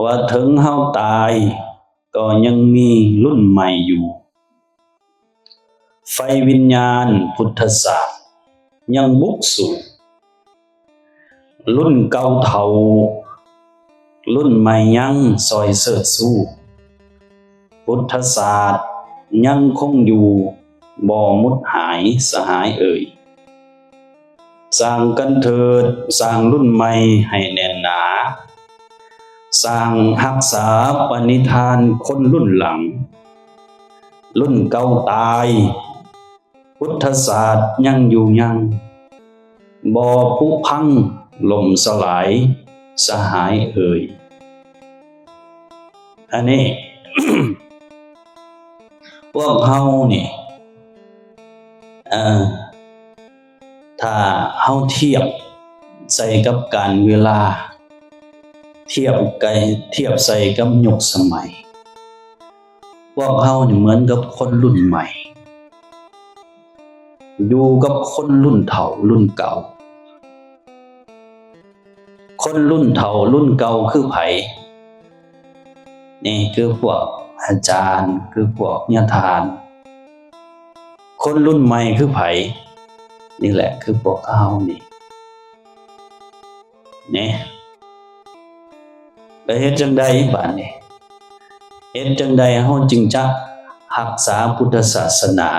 ວ່າເຖິງເຮົາຕາຍກໍຍັງມີລຸ້ນໃໝ່ຢູ່. ໄຟວິນຍານພຸດທະສາດຍັງບຸກສູງ. ລຸ້ນເກົ່າເຖົ້າ, ລຸ້ນໃໝ່ຍັງຊ່ອຍເຊີດຊູ. ພຸດທະສາດຍັງຄົງຢູ່, ບໍ່ໝົດຫາຍສະຫາຍເອີຍ. ສ້າງກັນເຖີດ, ສ້າງລຸ້ນໃໝ່ໃຫ້ແໜ້ນໜາ, ສ້າງຮັກສາປະນິທານຄົນລຸ້ນຫຼັງ. ລຸ້ນເກົ່າຕາຍ, ພຸດທະສາດຍັງຢູ່ຍັງ, ບໍ່ຜຸພັງລົ້ມສະຫຼາຍສະຫາຍເອີຍ. ອັນນີ້ ພວກເຮົານີ້ ເອີ ຖ້າເຮົາທຽບໃສ່ກັບການເວລາ, ທຽບໄກ ທຽບໃສ່ກັບຍຸກສະໄໝ, ພວກເຮົານີ້ເໝືອນກັບຄົນລຸ້ນໃໝ່ ຢູ່ກັບຄົນລຸ້ນເຖົ້າລຸ້ນເກົ່າ. ຄົນລຸ້ນເຖົ້າລຸ້ນເກົ່າຄືໃຜ? ນີ້ຄືພວກອາຈານ, ຄືພວກຍາທ່ານ. ຄົນລຸ້ນໃໝ່ຄືໃຜ? ນີ້ແຫຼະ ຄືພວກເຮົານີ້. ນີ້ ແລະເຮັດຈັ່ງໃດບາດນີ້? ເຮັດຈັ່ງໃດເຮົາຈຶ່ງຈະຮັກສາພຸດທະສາສະໜາ,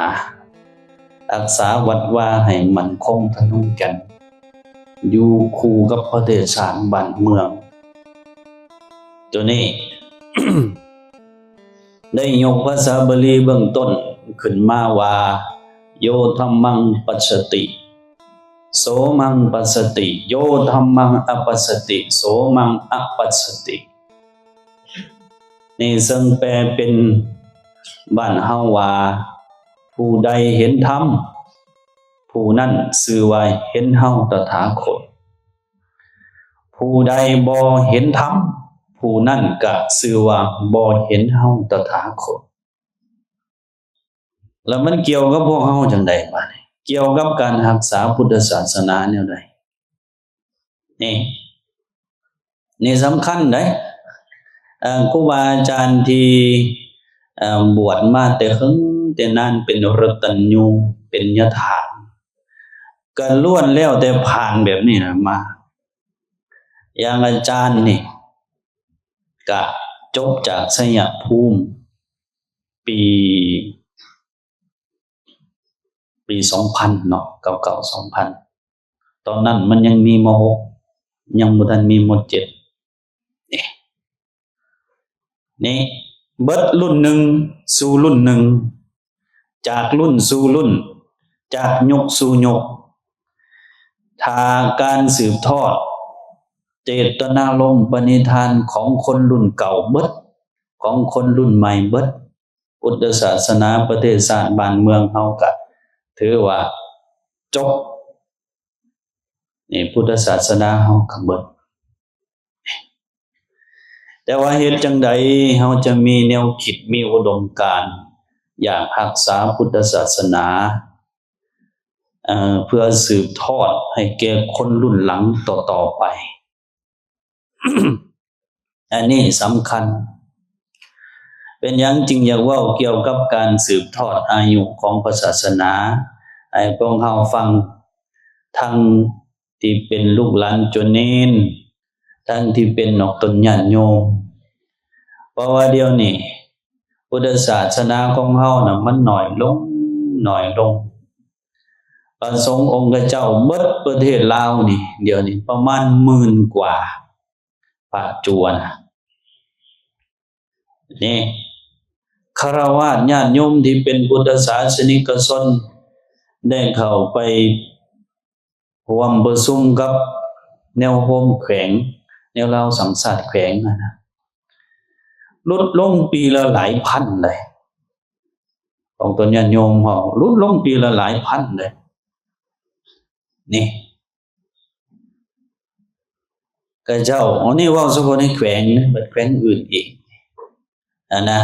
ຮັກສາວັດວາໃຫ້ໝັ້ນຄົງທະນົງແກ່ນ, ຢູ່ຄູ່ກັບປະເທດຊາດບ້ານເມືອງ? ໂຕນີ້ ໄດ້ຍົກພາສາບາລີເບື້ອງຕົ້ນຂຶ້ນມາວ່າ ໂຍທຳມັງປັດສະຕິ ໂສມັງປັດສະຕິ, ໂຍທຳມັງອະປັດສະຕິ ໂສມັງອະປັດສະຕິ. ນີ້ເຊິ່ງແປເປັນບ້ານເຮົາວ່າ ຜູ້ໃດເຫັນທຳ ຜູ້ນັ້ນຊື່ວ່າເຫັນເຮົາຕະຖາຄົດ, ຜູ້ໃດບໍ່ເຫັນທຳ ຜູ້ນັ້ນກະຊື່ວ່າບໍ່ເຫັນເຮົາຕະຖາຄົດ. ແລ້ວມັນກ່ຽວກັບພວກເຮົາຈັ່ງໃດບາດນີ້? ກ່ຽວກັບການຮັກສາພຸດທະສາສະໜາແນວໃດ? ນີ້ ນີ້ສຳຄັນເດ້. ເອີ ຄູບາອາຈານທີ່ ເອີ ບວດມາແຕ່ເຫິງແຕ່ນານ ເປັນຣັດຕັນຍູ ເປັນຍະຖາ ກໍລ້ວນແລ້ວແຕ່ຜ່ານແບບນີ້ນະມາ. ຢ່າງອາຈານນີ້ ກະຈົບຈາກໄຊຍະພູມ ປີ ປີສອງພັນເນາະ ເກົ້າເກົ້າ ສອງພັນ ຕອນນັ້ນມັນຍັງມີ ມໍຫົກ ຍັງບໍ່ທັນມີ ມໍເຈັດ ເດ້ ນີ້ ເບິດລຸ້ນໜຶ່ງສູ່ລຸ້ນໜຶ່ງ ຈາກລຸ້ນສູ່ລຸ້ນ ຈາກຍຸກສູ່ຍຸກ ຖ້າການສືບທອດເຈດຕະນາລົມປະນິທານຂອງຄົນລຸ້ນເກົ່າເບິດ ຂອງຄົນລຸ້ນໃໝ່ເບິດ ພຸດທະສາສະໜາປະເທດຊາດບ້ານເມືອງເຮົາກະຖືວ່າຈົບ. ນີ້ ພຸດທະສາສະໜາເຮົາກະເບິດ. ແຕ່ວ່າເຮັດຈັ່ງໃດເຮົາຈະມີແນວຄິດ ມີອຸດົມການ ຢາກຮັກສາພຸດທະສາສະໜາ ເອີ ເພື່ອສືບທອດໃຫ້ແກ່ຄົນລຸ້ນຫຼັງຕໍ່ໆໄປ. ອັນນີ້ສຳຄັນ. ເປັນຫຍັງຈຶ່ງຢາກເວົ້າກ່ຽວກັບການສືບທອດອາຍຸຂອງພະສາສະໜາໃຫ້ພວກເຮົາຟັງ ທັງທີ່ເປັນລູກຫຼານໂຍມເນນ ທັງທີ່ເປັນອອກຕົນຍາດໂຍມ? ເພາະວ່າດຽວນີ້ພຸດທະສາສະໜາຂອງເຮົານະ ມັນໜ້ອຍລົງ ໜ້ອຍລົງ. ພະສົງອົງຄະເຈົ້າເບິດປະເທດລາວນີ້ ດຽວນີ້ປະມານໝື່ນກວ່າພະຈຸນະ. ນີ້ ຄາລະວາດຍາດໂຍມທີ່ເປັນພຸດທະສາສະນິກະຊົນ ໄດ້ເຂົ້າໄປຮ່ວມປະຊຸມກັບແນວໂຮມແຂວງ ແນວລາວສ້າງຊາດແຂວງຫັ້ນນະ ຫຼຸດລົງປີລະຫຼາຍພັນເລີຍ. ຂອງຕົນຍາດໂຍມເຮົາຫຼຸດລົງປີລະຫຼາຍພັນເລີຍ. ນີ້ ຂະເຈົ້າ ອັນນີ້ເວົ້າສະເພາະໃນແຂວງນະ ບັດແຂວງອື່ນອີກຫັ້ນນະ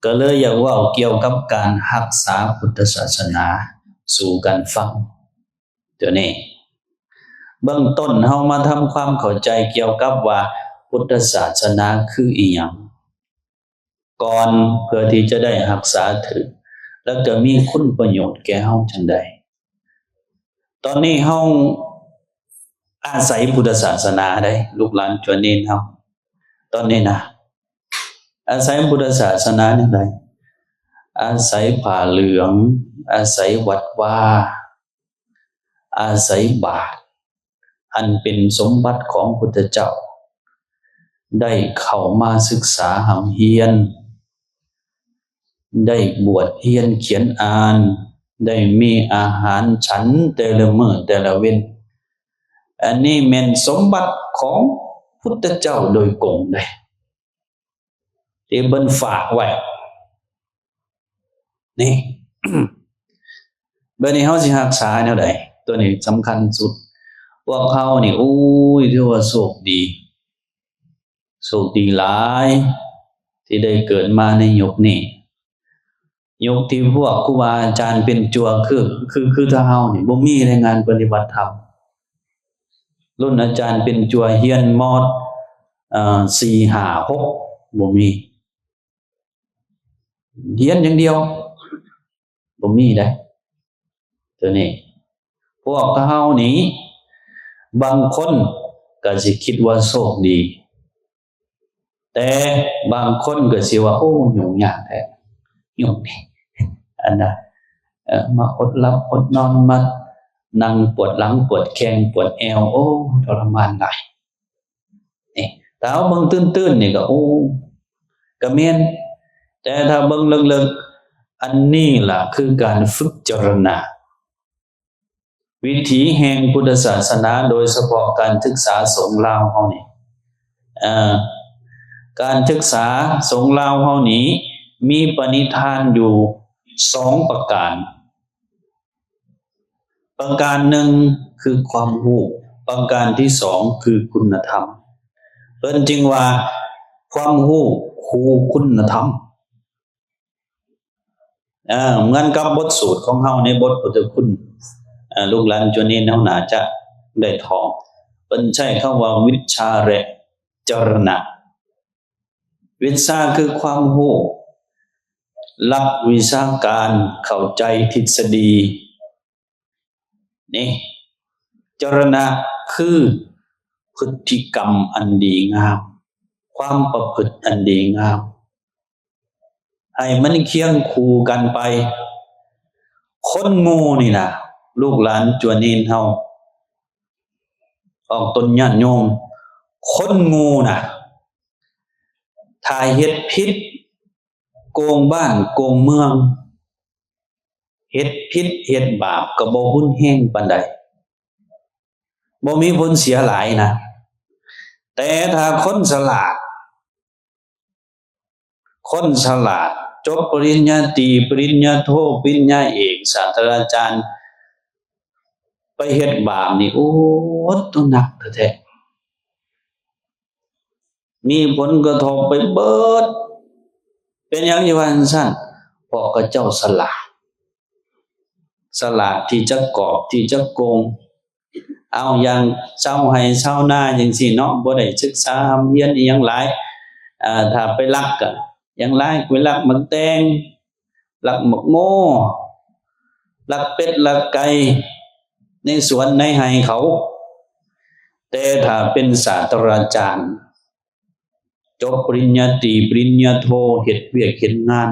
ກະເລີຍຢາກເວົ້າກ່ຽວກັບການຮັກສາພຸດທະສາສະໜາສູ່ກັນຟັງ. ໂຕນີ້ ເບື້ອງຕົ້ນເຮົາມາທຳຄວາມເຂົ້າໃຈກ່ຽວກັບວ່າ ພຸດທະສາສະໜາຄືອີ່ຫຍັງກ່ອນ ເພື່ອທີ່ຈະໄດ້ຮັກສາຖືກ ແລ້ວຈະມີຄຸນປະໂຫຍດແກ່ເຮົາຈັ່ງໃດ. ຕອນນີ້ເຮົາອາໄສພຸດທະສາສະໜາໃດ໋ ລູກຫຼານຈວນເນນເຮົາ ຕອນນີ້ນະ ອາໄສພຸດທະສາສະໜາແນວໃດ? ອາໄສຜ້າເຫຼືອງ, ອາໄສວັດວາ, ອາໄສບາດ ອັນເປັນສົມບັດຂອງພຸດທະເຈົ້າ ໄດ້ເຂົ້າມາສຶກສາຮ່ຳຮຽນ, ໄດ້ບວດຮຽນຂຽນອ່ານ, ໄດ້ມີອາຫານສັນແຕ່ລະມື້ແຕ່ລະເວັນ. ອັນນີ້ແມ່ນສົມບັດຂອງພຸດທະເຈົ້າໂດຍກົງເດ້ ທີ່ເພິ່ນຝາກໄວ້. ນີ້ ບັດນີ້ເຮົາຊິຮັກສາແນວໃດ? ຕົວນີ້ສຳຄັນສຸດ. ພວກເຮົານີ້ ໂອ້ຍ ຖືວ່າໂຊກດີ, ໂຊກດີຫຼາຍ ທີ່ໄດ້ເກີດມາໃນຍຸກນີ້. ຍຸກທີ່ພວກຄູບາອາຈານເປັນຈົວ ຄື ຄື ຄືທາງເຮົານີ້ ບໍ່ມີແລະ ງານປະຕິບັດທຳ. ລຸ້ນອາຈານເປັນຈົວຮຽນ ມ. ເອີ ສີ່ ຫ້າ ຫົກ ບໍ່ມີ. ຮຽນຢ່າງດຽວ ບໍ່ມີເດ້ ຕົວນີ້. ພວກເຮົານີ້ ບາງຄົນກໍຊິຄິດວ່າໂຊກດີ ແຕ່ບາງຄົນກໍຊິວ່າ ໂອ້ ຫຍຸ້ງຍາກແທ້ ຍຸກນີ້ ອັນນະ ເອີ ມາອົດຫຼັບອົດນອນ ມານັ່ງປວດຫຼັງປວດແຂ້ງປວດແອວ ໂອ້ ທໍລະມານຫຼາຍ. ນີ້ ຖ້າເຮົາເບິ່ງຕື່ນໆນີ້ກໍ ໂອ້ ກໍແມ່ນ, ແຕ່ຖ້າເບິ່ງເລິກໆ ອັນນີ້ລະຄືການຝຶກຈາລະນະ ວິຖີແຫ່ງພຸດທະສາສະໜາ, ໂດຍສະເພາະການສຶກສາສົງລາວເຮົານີ້ ເອີ ການສຶກສາສົງລາວເຮົານີ້ ມີປະນິທານຢູ່ສອງປະການ. ປະການໜຶ່ງຄືຄວາມຮູ້, ປະການທີສອງຄືຄຸນນະທຳ. ເພິ່ນຈຶ່ງວ່າ ຄວາມຮູ້ຄູ່ຄຸນນະທຳ. ເອີ ເໝືອນກັບບົດສູດຂອງເຮົາໃນບົດພຸດທະຄຸນ, ເອີ ລູກຫຼານຈົວເນນເຮົາໜ້າຈະໄດ້ທ່ອງ. ເພິ່ນໃຊ້ຄຳວ່າ ວິດຊາ ແລະ ຈາລະນະ. ວິດຊາຄືຄວາມຮູ້, ຫຼັກວິຊາການ, ເຂົ້າໃຈທິດສະດີ. ນີ້ ຈາລະນະຄືພຶດຕິກຳອັນດີງາມ, ຄວາມປະພຶດອັນດີງາມ, ໃຫ້ມັນຄຽງຄູ່ກັນໄປ. ຄົນໂງ່ນີ້ນະ ລູກຫຼານຈົວເນນເຮົາ ອອກຕົນຍາດໂຍມ, ຄົນໂງ່ນະ ຖ້າເຮັດຜິດ ໂກງບ້ານໂກງເມືອງ, ເຮັດຜິດເຮັດບາບກໍບໍ່ຮຸນແຮງປານໃດ, ບໍ່ມີຜົນເສຍຫຼາຍນະ. ແຕ່ຖ້າຄົນສະຫຼາດ, ຄົນສະຫຼາດ ຈົບປະລິນຍາຕີ, ປະລິນຍາໂທ, ປະລິນຍາເອກ, ສາດສະດາຈານ ໄປເຮັດບາບນີ້ ໂອ້ ໂຕໜັກແທ້ໆ. ມີຜົນກະທົບໄປເບິດ. ເປັນຫຍັງຈຶ່ງວ່າຈັ່ງຊັ້ນ? ເພາະເຂົາເຈົ້າສະຫຼາດ, ສະຫຼາດທີ່ຈະກອບ, ທີ່ຈະໂກງ. ເອົາ ຢ່າງຊາວໄຮ່ຊາວນາຈັ່ງຊີ້ເນາະ, ບໍ່ໄດ້ສຶກສາຮ່ຳຮຽນອີ່ຫຍັງຫຼາຍ, ເອີ ຖ້າໄປລັກກະຢ່າງຫຼາຍ ໄປລັກໝາກແຕງ, ລັກໝາກໂມ, ລັກເປັດລັກໄກ່ໃນສວນໃນໄຮ່ເຂົາ. ແຕ່ຖ້າເປັນສາດສະດາຈານ ຈົບປະລິນຍາຕີ ປະລິນຍາໂທ, ເຮັດວຽກເຮັດງານ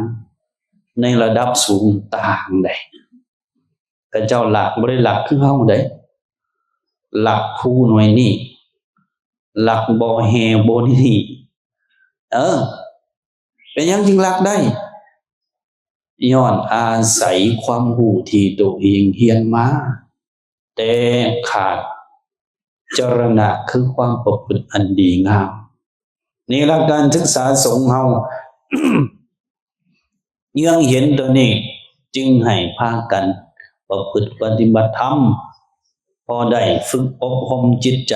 ໃນລະດັບສູງຕ່າງໃດ, ເຂົາເຈົ້າລັກ ບໍ່ໄດ້ລັກຄືເຮົາໃດ, ລັກພູໜ່ວຍນີ້, ລັກບໍ່ແຮ່ບໍ່ນີ້. ເອີ ເປັນຫຍັງຈຶ່ງລັກໄດ້? ຍ້ອນອາໄສຄວາມຮູ້ທີ່ໂຕເອງຮຽນມາ, ແຕ່ຂາດຈາລະນະ ຄືຄວາມປະພຶດອັນດີງາມ. ນີ້ລະ ການສຶກສາສົງເຮົາ ເຍືອງເຫັນຕົວນີ້ ຈຶ່ງໃຫ້ພາກັນປະພຶດປະຕິບັດທຳ, ພໍໄດ້ຝຶກອົບຮົມຈິດໃຈ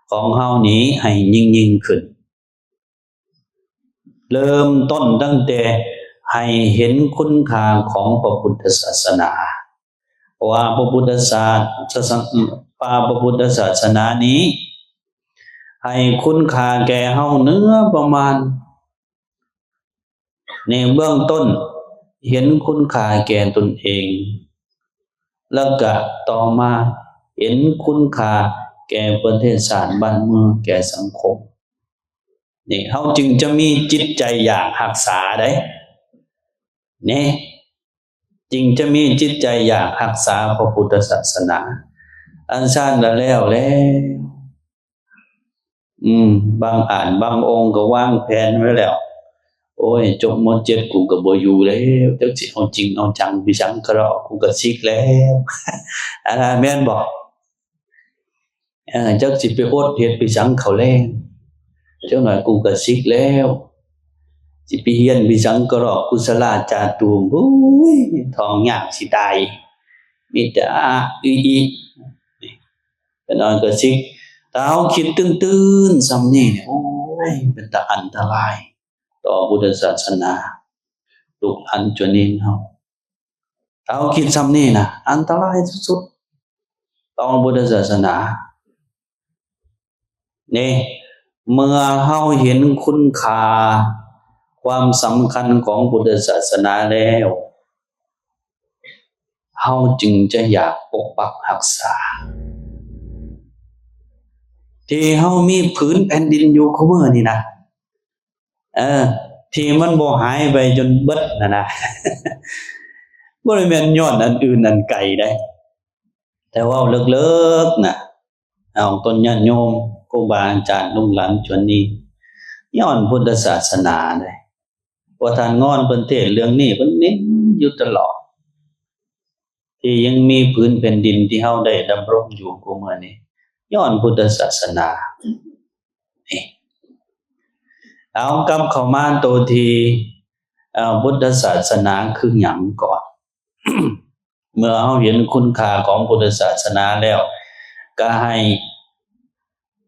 ຂອງເຮົານີ້ໃຫ້ຍິ່ງໆຂຶ້ນ. ເລີ່ມຕົ້ນຕັ້ງແຕ່ໃຫ້ເຫັນຄຸນຄ່າຂອງພະພຸດທະສາສະໜາ, ເພາະວ່າພະພຸດທະສາສະ ພະພຸດທະສາສະໜານີ້ ໃຫ້ຄຸນຄ່າແກ່ເຮົາເໜືອປະມານ. ໃນເບື້ອງຕົ້ນເຫັນຄຸນຄ່າແກ່ຕົນເອງ ແລ້ວກະຕໍ່ມາເຫັນຄຸນຄ່າແກ່ປະເທດຊາດບ້ານເມືອງ ແກ່ສັງຄົມ. ນີ້ເຮົາຈຶ່ງຈະມີຈິດໃຈຢາກຮັກສາໄດ໋ ນີ້ ຈຶ່ງຈະມີຈິດໃຈຢາກຮັກສາພະພຸດທະສາສະໜາ. ອັນຊັ້ນລະແລ້ວແລ້ວ ອືມ ບາງອາດບາງອົງກໍວາງແຜນໄວ້ແລ້ວ ໂອ້ຍ ຈົບ ມ.ເຈັດ ກູກໍບໍ່ຢູ່ແລ້ວ ຈັກຊິເອົາຈິງເອົາຈັງໄປສັງເຄາະ ກູກໍສິກແລ້ວ ອັນນັ້ນແມ່ນບໍ່? ເອີ ຈັກຊິໄປອົດເຮັດໄປສັງເຂົ້າແລງ ຈັກໜ້ອຍກູກໍສິກແລ້ວ ຊິໄປຮຽນໄປສັງເຄາະ ກຸສະລາຈາຕູ ໂອ້ຍ ທ້ອງຍາກຊິຕາຍ ມີແຕ່ອະອະອີອີ ຈັກໜ້ອຍກໍສິກ. ຖ້າເຮົາຄິດຕື່ນໆສ່ຳນີ້ນີ້ ໂອ້ຍ ເປັນຕາອັນຕະລາຍຕໍ່ພຸດທະສາສະໜາ ລູກຫຼານຈວນເນນເຮົາ. ຖ້າເຮົາຄິດສ່ຳນີ້ນະ ອັນຕະລາຍສຸດໆ ຕໍ່ພຸດທະສາສະໜາ. ນີ້ ເມື່ອເຮົາເຫັນຄຸນຄ່າ ຄວາມສຳຄັນຂອງພຸດທະສາສະໜາແລ້ວ ເຮົາຈຶ່ງຈະຢາກປົກປັກຮັກສາ ທີ່ເຮົາມີຜືນແຜ່ນດິນຢູ່ຄູ່ມື້ນີ້ນະ ເອີ ທີ່ມັນບໍ່ຫາຍໄປຈົນເບິດຫັ້ນນະ ບໍ່ໄດ້ແມ່ນຍ້ອນອັນອື່ນອັນໄກໃດ ແຕ່ເວົ້າເລິກໆນະ ເອົາຕົ້ນຍາດໂຍມ ຄູບາອາຈານ ລູກຫຼານຈວນນີ້ ຍ້ອນພຸດທະສາສະໜາເດ້ ວ່າທ່ານງອນເພິ່ນເທດເລື່ອງນີ້ ເພິ່ນເນັ້ນຢູ່ຕະຫຼອດ ທີ່ຍັງມີຜືນແຜ່ນດິນທີ່ເຮົາໄດ້ດຳລົງຢູ່ຄູ່ມື້ນີ້ ຍ້ອນພຸດທະສາສະໜາ. ເອົາກັບເຂົ້າມາໂຕທີ່ ເອີ ພຸດທະສາສະໜາຄືຫຍັງກ່ອນ. ເມື່ອເຮົາເຫັນຄຸນຄ່າຂອງພຸດທະສາສະໜາແລ້ວ ກໍໃຫ້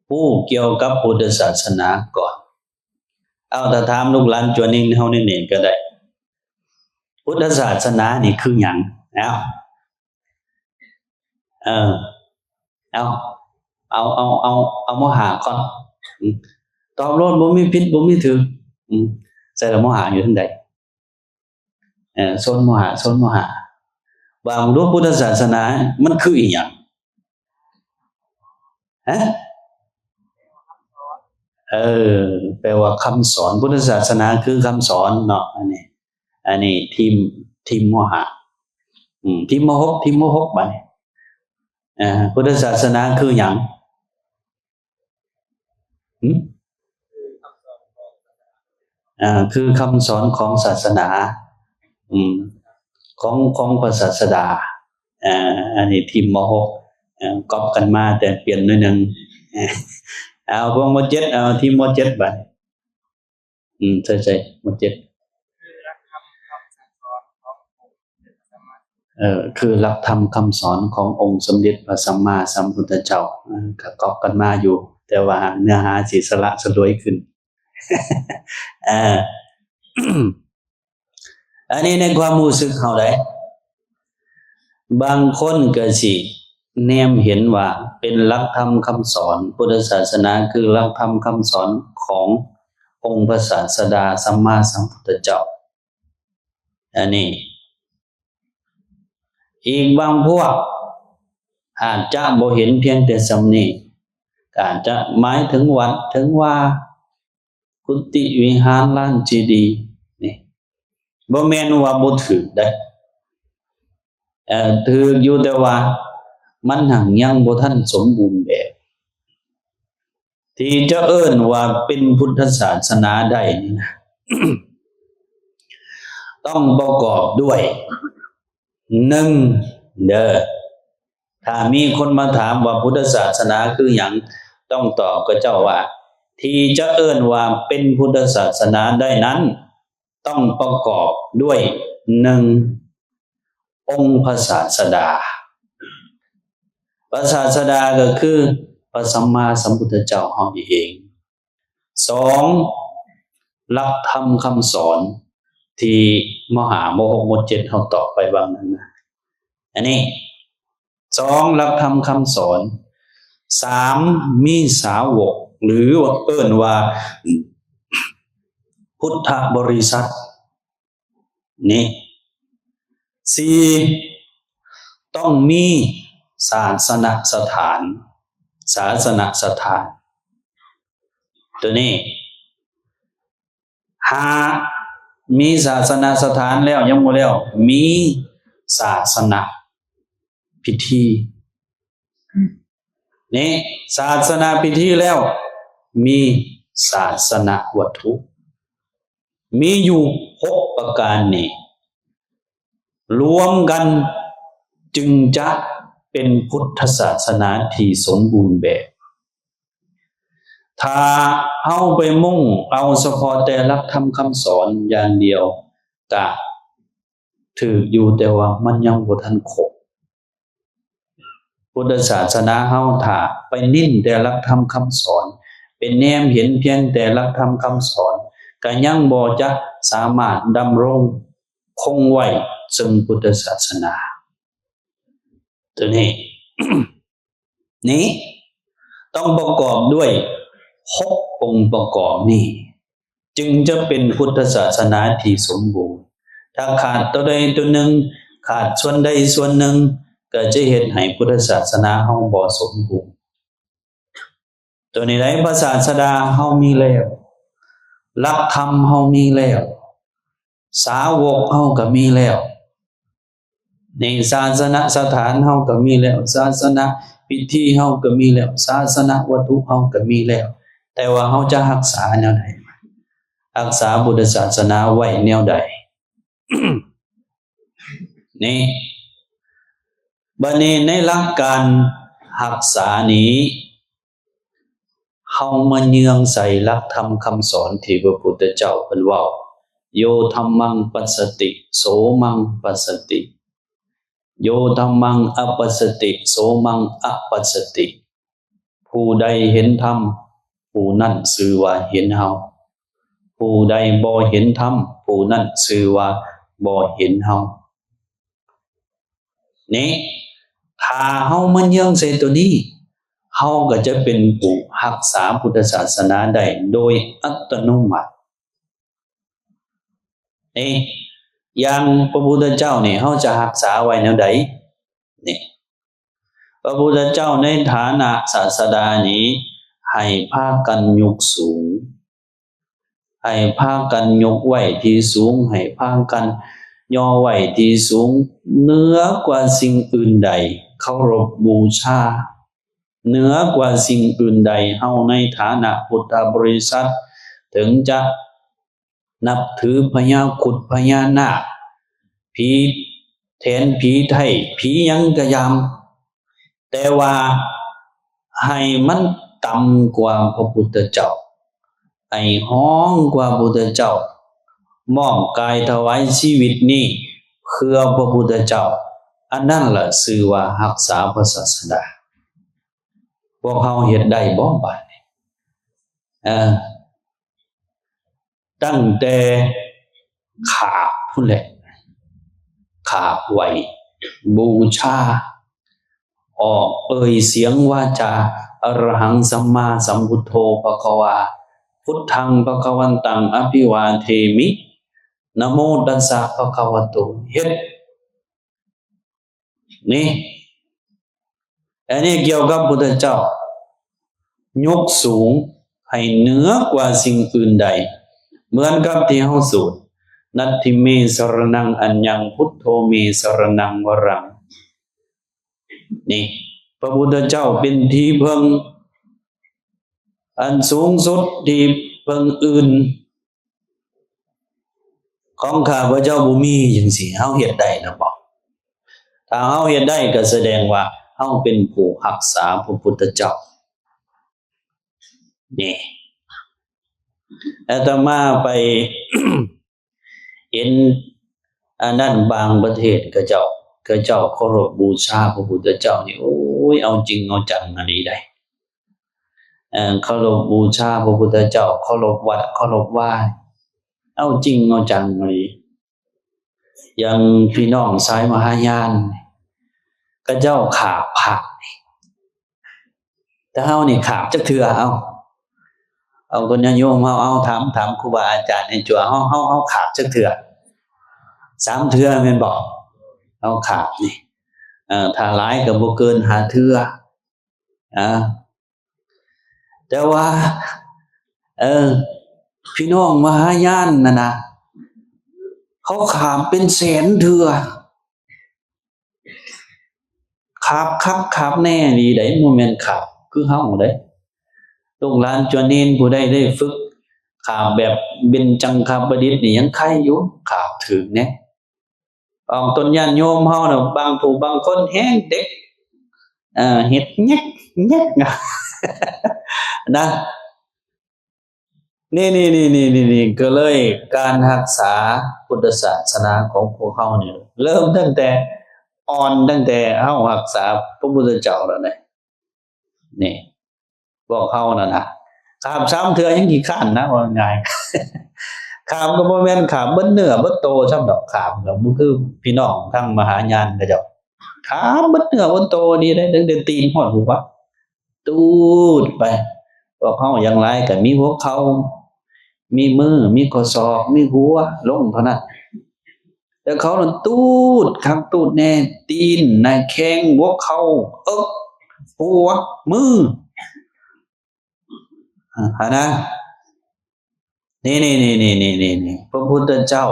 ຮູ້ກ່ຽວກັບພຸດທະສາສະໜາກ່ອນ. ເອົາ ຖ້າຖາມລູກຫຼານຈວນເອງເຮົາແນ່ໆກໍໄດ້ ພຸດທະສາສະໜານີ້ຄືຫຍັງ? ເອົາ ເອີ ເອົາ ເອົາ ເອົາ ເອົາ ເອົາ ມໍຫ້າກ່ອນ ອືມ ຕອບໂລດ ບໍ່ມີຜິດ ບໍ່ມີຖືກ ອືມ ໃສ່ລະມໍຫ້າຢູ່ທາງໃດ? ເອີ ໂຊນມໍຫ້າ ໂຊນມໍຫ້າ ວ່າເບິ່ງດູ ພຸດທະສາສະໜາມັນຄືອີ່ຫຍັງ? ຮະ? ເອີ ແປວ່າຄຳສອນ ພຸດທະສາສະໜາຄືຄຳສອນເນາະ ອັນນີ້ ອັນນີ້ທີມ ທີມມໍຫ້າ ອືມ ທີມມໍຫົກ ທີມມໍຫົກ ບາດນີ້ ເອີ ພຸດທະສາສະໜາຄືຫຍັງ? ຫືມ? ເອີ ຄືຄຳສອນຂອງສາສະໜາ ອືມ ຂອງ ຂອງພະສາສະດາ ເອີ ອັນນີ້ທີມມໍຫົກ ເອີ ກັອບກັນມາ ແຕ່ປ່ຽນໜ້ອຍໜຶ່ງ ເອົາ ພວກມໍເຈັດ ເອົາ ທີມມໍເຈັດ ບາດ ອືມ ໃຊ່ໆ ມໍເຈັດ ເອີ ຄືຫຼັກທຳຄຳສອນຂອງອົງສົມເດັດພະສຳມາສຳພຸດທະເຈົ້າ ເອີ ກໍກັອບກັນມາຢູ່ ແຕ່ວ່າເນື້ອຫາຊິສະຫຼະສະຫຼວຍຂຶ້ນ ເອີ ອັນນີ້ໃນຄວາມຮູ້ສຶກເຮົາໃດ໋ ບາງຄົນກໍຊິແນມເຫັນວ່າເປັນຫຼັກທຳຄຳສອນ ພຸດທະສາສະໜາຄືຫຼັກທຳຄຳສອນຂອງອົງພະສາສະດາສຳມາສຳພຸດທະເຈົ້າ. ອັນນີ້ ອີກບາງພວກອາດຈະບໍ່ເຫັນພຽງແຕ່ສ່ຳນີ້ ກໍອາດຈະໝາຍເຖິງວັດເຖິງວາ ກຸຕິວິຫານ ລານເຈດີ ນີ້ ບໍ່ແມ່ນວ່າບໍ່ຖືກເດ້ ເອີ ຖືກຢູ່ ແຕ່ວ່າມັນຫັ້ນຍັງບໍ່ທັນສົມບູນແບບ ທີ່ຈະເອີ້ນວ່າເປັນພຸດທະສາສະໜາໄດ້ນີ້ນະ ຕ້ອງປະກອບດ້ວຍ ໜຶ່ງເດີ ຖ້າມີຄົນມາຖາມວ່າພຸດທະສາສະໜາຄືຫຍັງ ຕ້ອງຕອບເຂົາເຈົ້າວ່າ ທີ່ຈະເອີ້ນວ່າເປັນພຸດທະສາສະໜາໄດ້ນັ້ນ ຕ້ອງປະກອບດ້ວຍ ໜຶ່ງ ອົງພະສາສະດາ. ພະສາສະດາກໍຄືພະສຳມາສຳພຸດທະເຈົ້າເຮົານີ້ເອງ. ສອງ ຫຼັກທຳຄຳສອນທີ່ ມໍຫ້າ ມໍຫົກ ມໍເຈັດ ເຮົາຕອບໄປຫວ່າງນັ້ນນະ ອັນນີ້ ສອງ ຫຼັກທຳຄຳສອນ. ສາມ ມີສາວົກ ຫຼືວ່າເອີ້ນວ່າພຸດທະບໍລິສັດນີ້. ສີ່ ຕ້ອງມີສາສະນະສະຖານ, ສາສະນະສະຖານ ຕົວນີ້. ຫ້າ ມີສາສະນະສະຖານແລ້ວ ຍັງບໍ່ແລ້ວ ມີສາສະນະພິທີ. ນີ້ ສາສະນະພິທີແລ້ວ ມີສາສະນະວັດຖຸ ມີຢູ່ຫົກປະການນີ້ ລວມກັນຈຶ່ງຈະເປັນພຸດທະສາສະໜາທີ່ສົມບູນແບບ. ຖ້າເຮົາໄປມຸ່ງເອົາສະເພາະແຕ່ຫຼັກທຳຄຳສອນຢ່າງດຽວ ກະຖືກຢູ່, ແຕ່ວ່າມັນຍັງບໍ່ທັນຄົບ. ພຸດທະສາສະໜາເຮົາ ຖ້າໄປເນັ້ນແຕ່ຫຼັກທຳຄຳສອນ, ໄປແນມເຫັນພຽງແຕ່ຫຼັກທຳຄຳສອນ, ກະຍັງບໍ່ຈະສາມາດດຳລົງຄົງໄວ້ເຊິ່ງພຸດທະສາສະໜາ. ຕົວນີ້ ນີ້ຕ້ອງປະກອບດ້ວຍຫົກອົງປະກອບນີ້ ຈຶ່ງຈະເປັນພຸດທະສາສະໜາທີ່ສົມບູນ. ຖ້າຂາດຕົວໃດຕົວໜຶ່ງ, ຂາດສ່ວນໃດສ່ວນໜຶ່ງ, ກໍຈະເຮັດໃຫ້ພຸດທະສາສະໜາເຮົາບໍ່ສົມບູນ. ຕົວນີ້ໃດ ພະສາສະດາເຮົາມີແລ້ວ, ຫຼັກທຳເຮົາມີແລ້ວ, ສາວົກເຮົາກໍມີແລ້ວ, ໃນສາສະນະສະຖານເຮົາກໍມີແລ້ວ, ສາສະນະພິທີເຮົາກໍມີແລ້ວ, ສາສະນະວັດຖຸເຮົາກໍມີແລ້ວ, ແຕ່ວ່າເຮົາຈະຮັກສາແນວໃດ? ຮັກສາພຸດທະສາສະໜາໄວ້ແນວໃດ? ນີ້ ບັດນີ້ໃນຫຼັກການຮັກສານີ້ ເຮົາມາເຍືອງໃສ່ຫຼັກທຳຄຳສອນທີ່ພະພຸດທະເຈົ້າເພິ່ນເວົ້າ, ໂຍທຳມັງປັດສະຕິ ໂສມັງປັດສະຕິ, ໂຍທຳມັງອະປັດສະຕິ ໂສມັງອະປັດສະຕິ. ຜູ້ໃດເຫັນທຳ ຜູ້ນັ້ນຊື່ວ່າເຫັນເຮົາ, ຜູ້ໃດບໍ່ເຫັນທຳ ຜູ້ນັ້ນຊື່ວ່າບໍ່ເຫັນເຮົາ. ນີ້ ຖ້າເຮົາມາເຍືອງໃສ່ຕົວນີ້ ເຮົາກໍຈະເປັນຜູ້ຮັກສາພຸດທະສາສະໜາໄດ້ໂດຍອັດຕະໂນມັດ. ນີ້ ຢ່າງພະພຸດທະເຈົ້ານີ້ ເຮົາຈະຮັກສາໄວ້ແນວໃດ? ນີ້ ພະພຸດທະເຈົ້າໃນຖານະສາສະດານີ້ ໃຫ້ພາກັນຍົກສູງ, ໃຫ້ພາກັນຍົກໄວ້ທີ່ສູງ, ໃຫ້ພາກັນຍໍໄວ້ທີ່ສູງ ເໜືອກວ່າສິ່ງອື່ນໃດ, ເຄົາລົບບູຊາເໜືອກວ່າສິ່ງອື່ນໃດ. ເຮົາໃນຖານະພຸດທະບໍລິສັດ ເຖິງຈະ ນັບຖືພະຍາຄຸດພະຍານາກ, ຜີແຖນ, ຜີໄທ, ຜີຫຍັງກະຢ່າງ, ແຕ່ວ່າໃຫ້ມັນຕ່ຳກວ່າພະພຸດທະເຈົ້າ, ໃຫ້ຮອງກວ່າພຸດທະເຈົ້າ, ມອບກາຍຖວາຍຊີວິດນີ້ເພື່ອພະພຸດທະເຈົ້າ, ອັນນັ້ນລະຊື່ວ່າຮັກສາພະສາສະດາ. ພວກເຮົາເຮັດໄດ້ບໍ່ບາດນີ້? ເອີ ຕັ້ງແຕ່ຂາບພຸ້ນແຫຼະ, ຂາບໄຫວ້ບູຊາ, ອອກເອີ່ຍສຽງວາຈາ ອະລະຫັງສຳມາສຳພຸດໂທ ພະຄະວາ ພຸດທັງພະຄະວັນຕັງ ອະພິວາເທມິ ນະໂມຕັດສະ ພະຄະວະໂຕ ເຮັດ ນີ້ ອັນນີ້ກ່ຽວກັບພຸດທະເຈົ້າ ຍົກສູງໃຫ້ເໜືອກວ່າສິ່ງອື່ນໃດ, ເໝືອນກັບທີ່ເຮົາສວດ ນັດຖິເມສະຣະນັງອັນຍັງ ພຸດໂທເມສະຣະນັງວະຣັງ ນີ້ ພະພຸດທະເຈົ້າເປັນທີ່ເພິ່ງອັນສູງສຸດ, ທີ່ເພິ່ງອື່ນ ຂອງຂ້າພະເຈົ້າບໍ່ມີ ຈັ່ງຊີ້ ເຮົາເຮັດໄດ້ນະບໍ່? ຖ້າເຮົາເຮັດໄດ້ ກໍສະແດງວ່າເຮົາເປັນຜູ້ຮັກສາພະພຸດທະເຈົ້າ. ນີ້ ອາດຕະມາໄປເຫັນອັນນັ້ນ ບາງປະເທດ ເຂົາເຈົ້າ, ເຂົາເຈົ້າເຄົາລົບບູຊາພະພຸດທະເຈົ້ານີ້ ໂອ້ຍ ເອົາຈິງເອົາຈັງອີ່ຫຼີໃດ. ເອີ ເຄົາລົບບູຊາພະພຸດທະເຈົ້າ, ເຄົາລົບວັດເຄົາລົບວາ, ເອົາຈິງເອົາຈັງອີ່ຫຼີ. ຢ່າງພີ່ນ້ອງສາຍມະຫາຍານ ເຂົາເຈົ້າຂາບພະ, ແຕ່ເຮົານີ້ຂາບຈັກເທື່ອ? ເອົ້າ, ເອົາຄົນຍາດໂຍມເຮົາ ເອົາ ຖາມ ຖາມຄູບາອາຈານໃຫ້ຈົວ ເຮົາ ເຮົາ ເຮົາຂາບຈັກເທື່ອ? ສາມເທື່ອແມ່ນບໍ່? ເຮົາຂາບນີ້ ເອີ ຖ້າຫຼາຍກໍບໍ່ເກີນຫ້າເທື່ອ ອາ ແຕ່ວ່າ ເອີ ພີ່ນ້ອງມະຫາຍານນັ້ນນະ ເຂົາຂາບເປັນແສນເທື່ອ ຂາບຄັກຂາບແນ່ດີໃດ໋ ບໍ່ແມ່ນຂາບຄືເຮົາໃດ໋. ລູກຫຼານຈົວເນນຜູ້ໃດໄດ້ຝຶກຂາບແບບເບັນຈັງຄະປະດິດນີ້ຍັງໄຄຢູ່ ຂາບຖືກແນ່. ອອກຕົນຍາດໂຍມເຮົານະ ບາງຜູ້ບາງຄົນແຮງເດັກ ເອີ ເຮັດແງກແງກນະ. ນີ້ໆໆໆ ກໍເລີຍການຮັກສາພຸດທະສາສະໜາຂອງພວກເຮົານີ້ ເລີ່ມຕັ້ງແຕ່ອ່ອນ ຕັ້ງແຕ່ເຮົາຮັກສາພະພຸດທະເຈົ້າແລ້ວນະ. ນີ້ ພວກເຮົານັ້ນນະ ຂາບສາມເທື່ອຍັງຂີ້ຄ້ານນະ ເວົ້າງ່າຍໆ. ຂາບກໍບໍ່ແມ່ນຂາບເບິດເນື້ອເບິດໂຕຊ້ຳດອກ ຂາບກໍບໍ່ຄືພີ່ນ້ອງທາງມະຫາຍານເຂົາເຈົ້າ ຂາບເບິດເນື້ອເບິດໂຕນີ້ເດ້ ຕັ້ງແຕ່ຕີນຮອດຫົວ ຕູດໄປ. ພວກເຮົາຢ່າງຫຼາຍກໍມີຫົວເຂົ່າ ມີມື ມີຂໍ້ສອກ ມີຫົວລົງເທົ່ານັ້ນ. ແຕ່ເຂົານັ້ນຕູດຄັກຕູດແນ່ ຕີນ ໜ້າແຂ້ງ ຫົວເຂົ່າ ເອິກ ຫົວ ມື ຫັ້ນນະ. ນີ້ໆໆ ພະພຸດທະເຈົ້າ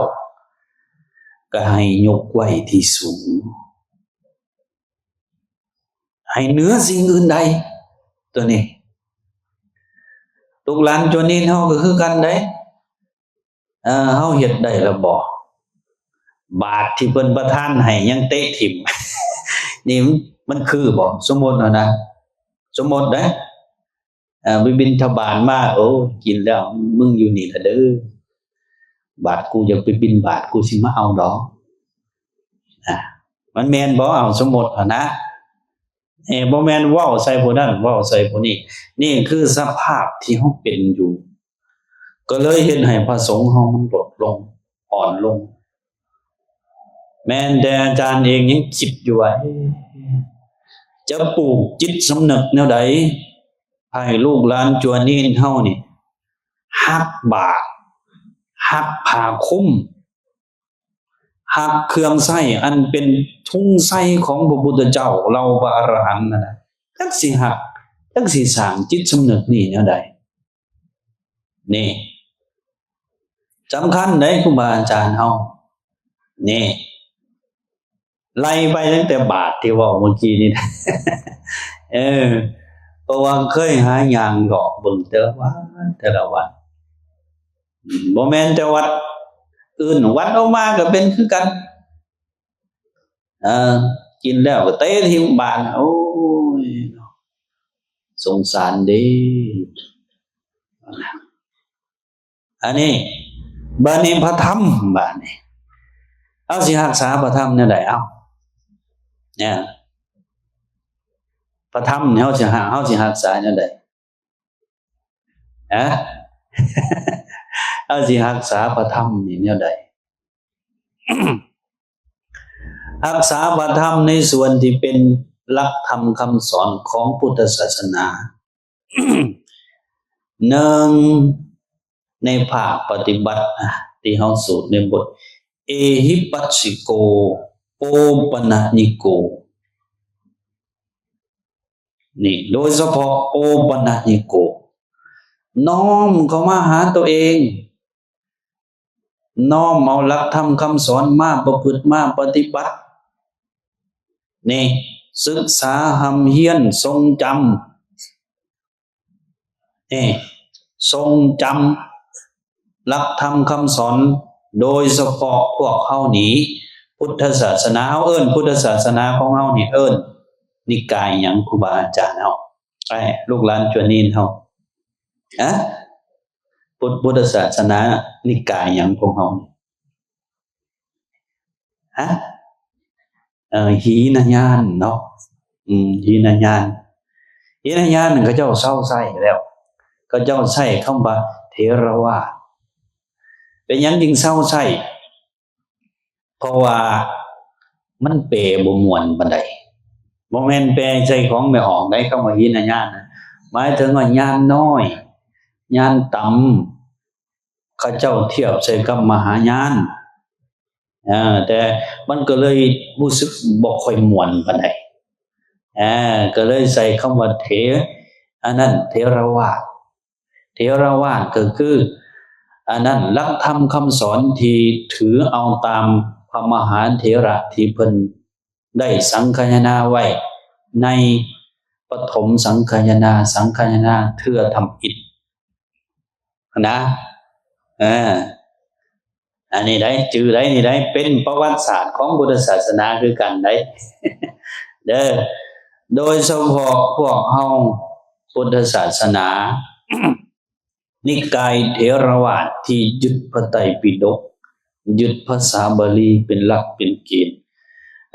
ກໍໃຫ້ຍົກໄວ້ທີ່ສູງ ໃຫ້ເໜືອສິ່ງອື່ນໃດ ຕົວນີ້. ລູກຫຼານໂຈນີນເຮົາກໍຄືກັນເດ້ ເອີ ເຮົາເຮັດໄດ້ແລ້ວບໍ່? ບາດທີ່ເພິ່ນປະທານໃຫ້ຍັງເຕະຖິ້ມ ນີ້ມັນ ມັນຄືບໍ່? ສົມມຸດເອົານະ ສົມມຸດເດ້ ເອີ ໄປບິນທະບາດມາ ໂອ້ ກິນແລ້ວ ມຶງຢູ່ນີ້ລະເດີ ບາດກູຢາກໄປບິນບາດ ກູຊິມາເອົາດອກ ນະ ມັນແມ່ນບໍ່? ເອົາ ສົມມຸດເອົານະ ເອີ ບໍ່ແມ່ນເວົ້າໃສ່ຜູ້ນັ້ນ ເວົ້າໃສ່ຜູ້ນີ້ ນີ້ຄືສະພາບທີ່ເຮົາເປັນຢູ່ ກໍເລີຍເຮັດໃຫ້ພະສົງເຮົາມັນລົດລົງ ອ່ອນລົງ. ແມ່ນແຕ່ອາຈານເອງຍັງຄິດຢູ່ວ່າ ເອີ ຈະປູກຈິດສຳນຶກແນວໃດ ໃຫ້ລູກຫຼານຈົວເນນເຮົານີ້ຮັກບາດ ຮັກຜ້າຄຸມ ຮັກເຄື່ອງໃຊ້ອັນເປັນທຸງໄຊຂອງພະພຸດທະເຈົ້າ ເຫຼົ່າພະອະລະຫັນນັ້ນນະ ຈັກຊິຮັກ ຈັກຊິສ້າງຈິດສຳນຶກນີ້ແນວໃດ? ນີ້ສຳຄັນເດ້ ຄູບາອາຈານເຮົາ ນີ້ ໄລ່ໄປຕັ້ງແຕ່ບາດທີ່ເວົ້າເມື່ອກີ້ນີ້ ເອີ ເພາະວ່າເຄີຍຫາຍ່າງເລາະເບິ່ງແຕ່ລະວັນ ແຕ່ລະວັນ ບໍ່ແມ່ນແຕ່ວັດອື່ນ ວັດອອກມາກໍເປັນຄືກັນ ເອີ ກິນແລ້ວກໍເຕະຖິ້ມບາດ ໂອ້ຍ ສົງສານເດ້. ອັນນີ້ ບາດນີ້ພະທຳ ບາດນີ້ເຮົາຊິຮັກສາພະທຳແນວໃດ? ເອົ້າ ເອີ ພະທຳນີ້ເຮົາຊິຮັກ ເຮົາຊິຮັກສາແນວໃດ? ຮະ ເຮົາຊິຮັກສາພະທຳນີ້ແນວໃດ? ຮັກສາພະທຳໃນສ່ວນທີ່ເປັນຫຼັກທຳຄຳສອນຂອງພຸດທະສາສະໜາ ໜຶ່ງ ໃນພາກປະຕິບັດນະ ທີ່ເຮົາສູດໃນບົດ ເອຫິປັດສິໂກ ໂອປະນະຍິໂກ ນີ້ ໂດຍສະເພາະໂອປະນະຍິໂກ ນ້ອມເຂົ້າມາຫາຕົວເອງ ນ້ອມເອົາຫຼັກທຳຄຳສອນມາປະພຶດມາປະຕິບັດ ນີ້ ສຶກສາຮ່ຳຮຽນ ຊົງຈຳ ນີ້ ຊົງຈຳຫຼັກທຳຄຳສອນ ໂດຍສະເພາະພວກເຮົານີ້ ພຸດທະສາສະໜາ ເຮົາເອີ້ນພຸດທະສາສະໜາຂອງເຮົານີ້ ເອີ້ນນິກາຍຫຍັງ ຄູບາອາຈານເຮົາ? ອ້າຍ ລູກຫຼານຈົວເນນເຮົາ ຮະ ພຸດ ພຸດທະສາສະໜານິກາຍຫຍັງຂອງເຮົາ? ຮະ ເອີ ຫີນະຍານເນາະ ອືມ ຫີນະຍານ ຫີນະຍານນັ້ນເຂົາເຈົ້າເຊົາໃຊ້ແລ້ວ ເຂົາເຈົ້າໃຊ້ຄຳວ່າເຖລະວາດ. ເປັນຫຍັງຈຶ່ງເຊົາໃຊ້? ເພາະວ່າມັນແປບໍ່ມ່ວນປານໃດ ບໍ່ແມ່ນແປໃສ່ຂອງແມ່ອອກໃດ ຄຳວ່າຫີນະຍານນະ ໝາຍເຖິງວ່າຍານນ້ອຍ ຍານຕ່ຳ ເຂົາເຈົ້າທຽບໃສ່ກັບມະຫາຍານ ເອີ ແຕ່ມັນກໍເລີຍຮູ້ສຶກບໍ່ຄ່ອຍມ່ວນປານໃດ ເອີ ກໍເລີຍໃສ່ຄຳວ່າເຖ ອັນນັ້ນເຖລະວາດ ເຖລະວາດກໍຄື ອັນນັ້ນຫຼັກທຳຄຳສອນທີ່ຖືເອົາຕາມພະມະຫາເຖລະທີ່ເພິ່ນ ໄດ້ສັງຄາຍະນາໄວ້ໃນປະຖົມສັງຄາຍະນາ ສັງຄາຍະນາເທື່ອທຳອິດຫັ້ນນະ ເອີ ອັນນີ້ໄດ໋ ຈື່ໄດ໋ ນີ້ໄດ໋ ເປັນປະຫວັດສາດຂອງພຸດທະສາສະໜາຄືກັນໄດ໋ ເດີ ໂດຍສະເພາະພວກເຮົາພຸດທະສາສະໜາ ນິກາຍເຖລະວາດທີ່ຍຶດພະໄຕປິດົກ, ຍຶດພາສາບາລີເປັນຫຼັກເປັນເກນ,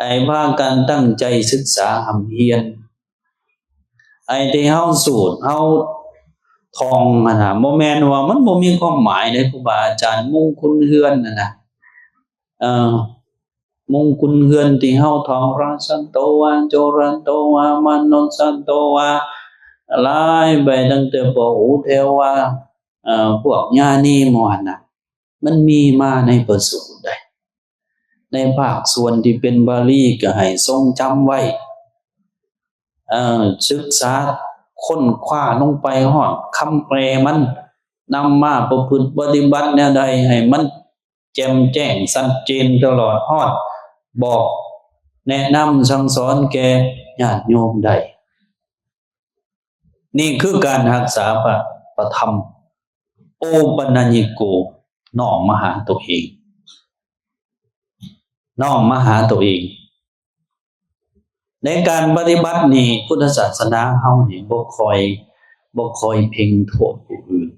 ໃຫ້ພາກັນຕັ້ງໃຈສຶກສາຮ່ຳຮຽນ. ໄອ້ທີ່ເຮົາສູດເຮົາທ່ອງຫັ້ນນະ ບໍ່ແມ່ນວ່າມັນບໍ່ມີຄວາມໝາຍເດ້ ຄູບາອາຈານ ມຸງຄຸນເຮືອນຫັ້ນນະ ເອີ ມຸງຄຸນເຮືອນທີ່ເຮົາທ່ອງ ລາຊະໂຕວາ ໂຈລະໂຕວາ ມະນຸດສະໂຕວາ ໄລ່ໄປຕັ້ງແຕ່ປະຫູເທວາ ເອີ ພວກຍານີໝູ່ຫັ້ນນະ ມັນມີມາໃນພະສູດໃດ໋ ໃນພາກສ່ວນທີ່ເປັນບາລີກໍໃຫ້ຊົງຈຳໄວ້ ເອີ ສຶກສາຄົ້ນຄວ້າລົງໄປຮອດຄຳແປມັນ ນຳມາປະພຶດປະຕິບັດແນວໃດໃຫ້ມັນ ແຈ່ມແຈ້ງຊັດເຈນຕະຫຼອດຮອດ ບອກແນະນຳສັ່ງສອນແກ່ຍາດໂຍມໄດ້. ນີ້ຄືການຮັກສາພະ ພະທຳ ໂອປະນະຍິໂກ ນ້ອມມາຫາຕົວເອງ ນ້ອມມາຫາຕົວເອງ. ໃນການປະຕິບັດນີ້ ພຸດທະສາສະໜາເຮົານີ້ບໍ່ຄ່ອຍ ບໍ່ຄ່ອຍເພັ່ງໂທດຜູ້ອື່ນ.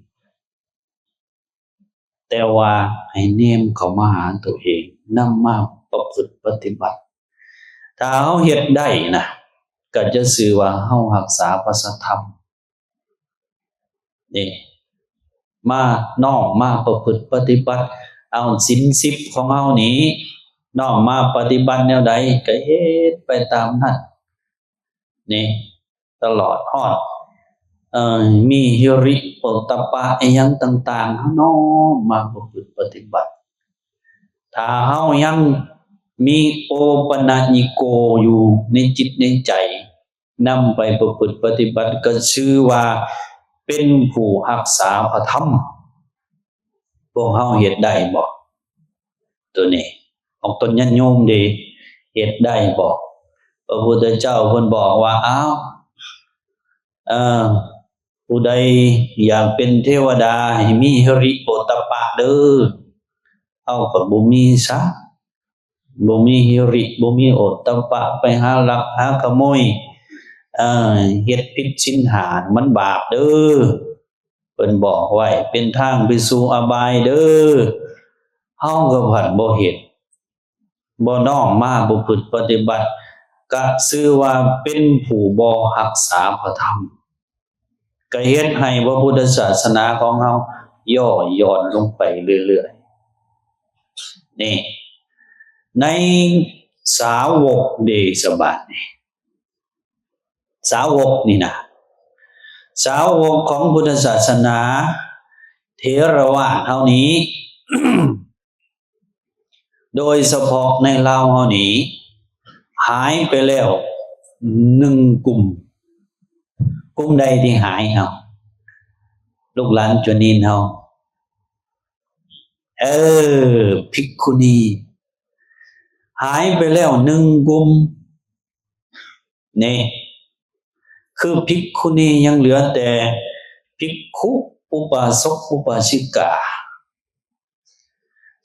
ແຕ່ວ່າໃຫ້ແນມເຂົ້າມາຫາຕົວເອງ ນຳມາປະພຶດປະຕິບັດ. ຖ້າເຮົາເຮັດໄດ້ນະ ກໍຈະຊື່ວ່າເຮົາຮັກສາພະສັດທຳ ເດ້ ມານ້ອມມາປະພຶດປະຕິບັດ. ເອົາສິນສິບຂອງເຮົານີ້ ນ້ອມມາປະຕິບັດແນວໃດ ກໍເຮັດໄປຕາມນັ້ນ ນີ້ ຕະຫຼອດຮອດ ເອີ ມີຫິລິໂອດຕະປະອີ່ຫຍັງຕ່າງໆ ເຮົານ້ອມມາປະພຶດປະຕິບັດ. ຖ້າເຮົາຍັງມີໂອປະນະຍິໂກຢູ່ໃນຈິດໃນໃຈ ນຳໄປປະພຶດປະຕິບັດ ກໍຊື່ວ່າເປັນຜູ້ຮັກສາພະທຳ. ພວກເຮົາເຮັດໄດ້ບໍ່? ໂຕນີ້ ອອກຕົນຍາດໂຍມເດ ເຮັດໄດ້ບໍ່? ພະພຸດທະເຈົ້າເພິ່ນບອກວ່າ ອ້າວ ເອີ ຜູ້ໃດຢາກເປັນເທວະດາ ໃຫ້ມີຫິລິໂອດຕະປະເດີ. ເຮົາກໍບໍ່ມີຊະ ບໍ່ມີຫິລິ ບໍ່ມີໂອດຕະປະ ໄປຫາລັກຫາຂະໂມຍ ເອີ ເຮັດຜິດສິນຫ້າ ມັນບາບເດີ. ເພິ່ນບອກໄວ້ ເປັນທາງໄປສູ່ອະບາຍເດີ. ເຮົາກໍພັດບໍ່ເຮັດ ບໍ່ນ້ອມມາປະພຶດປະຕິບັດ ກະຊື່ວ່າເປັນຜູ້ບໍ່ຮັກສາພະທຳ ກະເຮັດໃຫ້ພະພຸດທະສາສະໜາຂອງເຮົາຍໍ້ຢ່ອນລົງໄປເລື້ອຍໆ. ນີ້ ໃນສາວົກເດ ສະບາດນີ້ ສາວົກນີ້ນະ ສາວົກຂອງພຸດທະສາສະໜາເຖລະວາດເຮົານີ້ ໂດຍສະເພາະໃນລາວເຮົານີ້ ຫາຍໄປແລ້ວໜຶ່ງກຸ່ມ. ກຸ່ມໃດທີ່ຫາຍ? ເອົາ ລູກຫຼານຈຸນິນເຮົາ ເອີ ພິກຂຸນີ ຫາຍໄປແລ້ວໜຶ່ງກຸ່ມ. ນີ້ ຄືພິກຂຸນີ ຍັງເຫຼືອແຕ່ພິກຂຸ ອຸປາສົກ ອຸປາສິກາ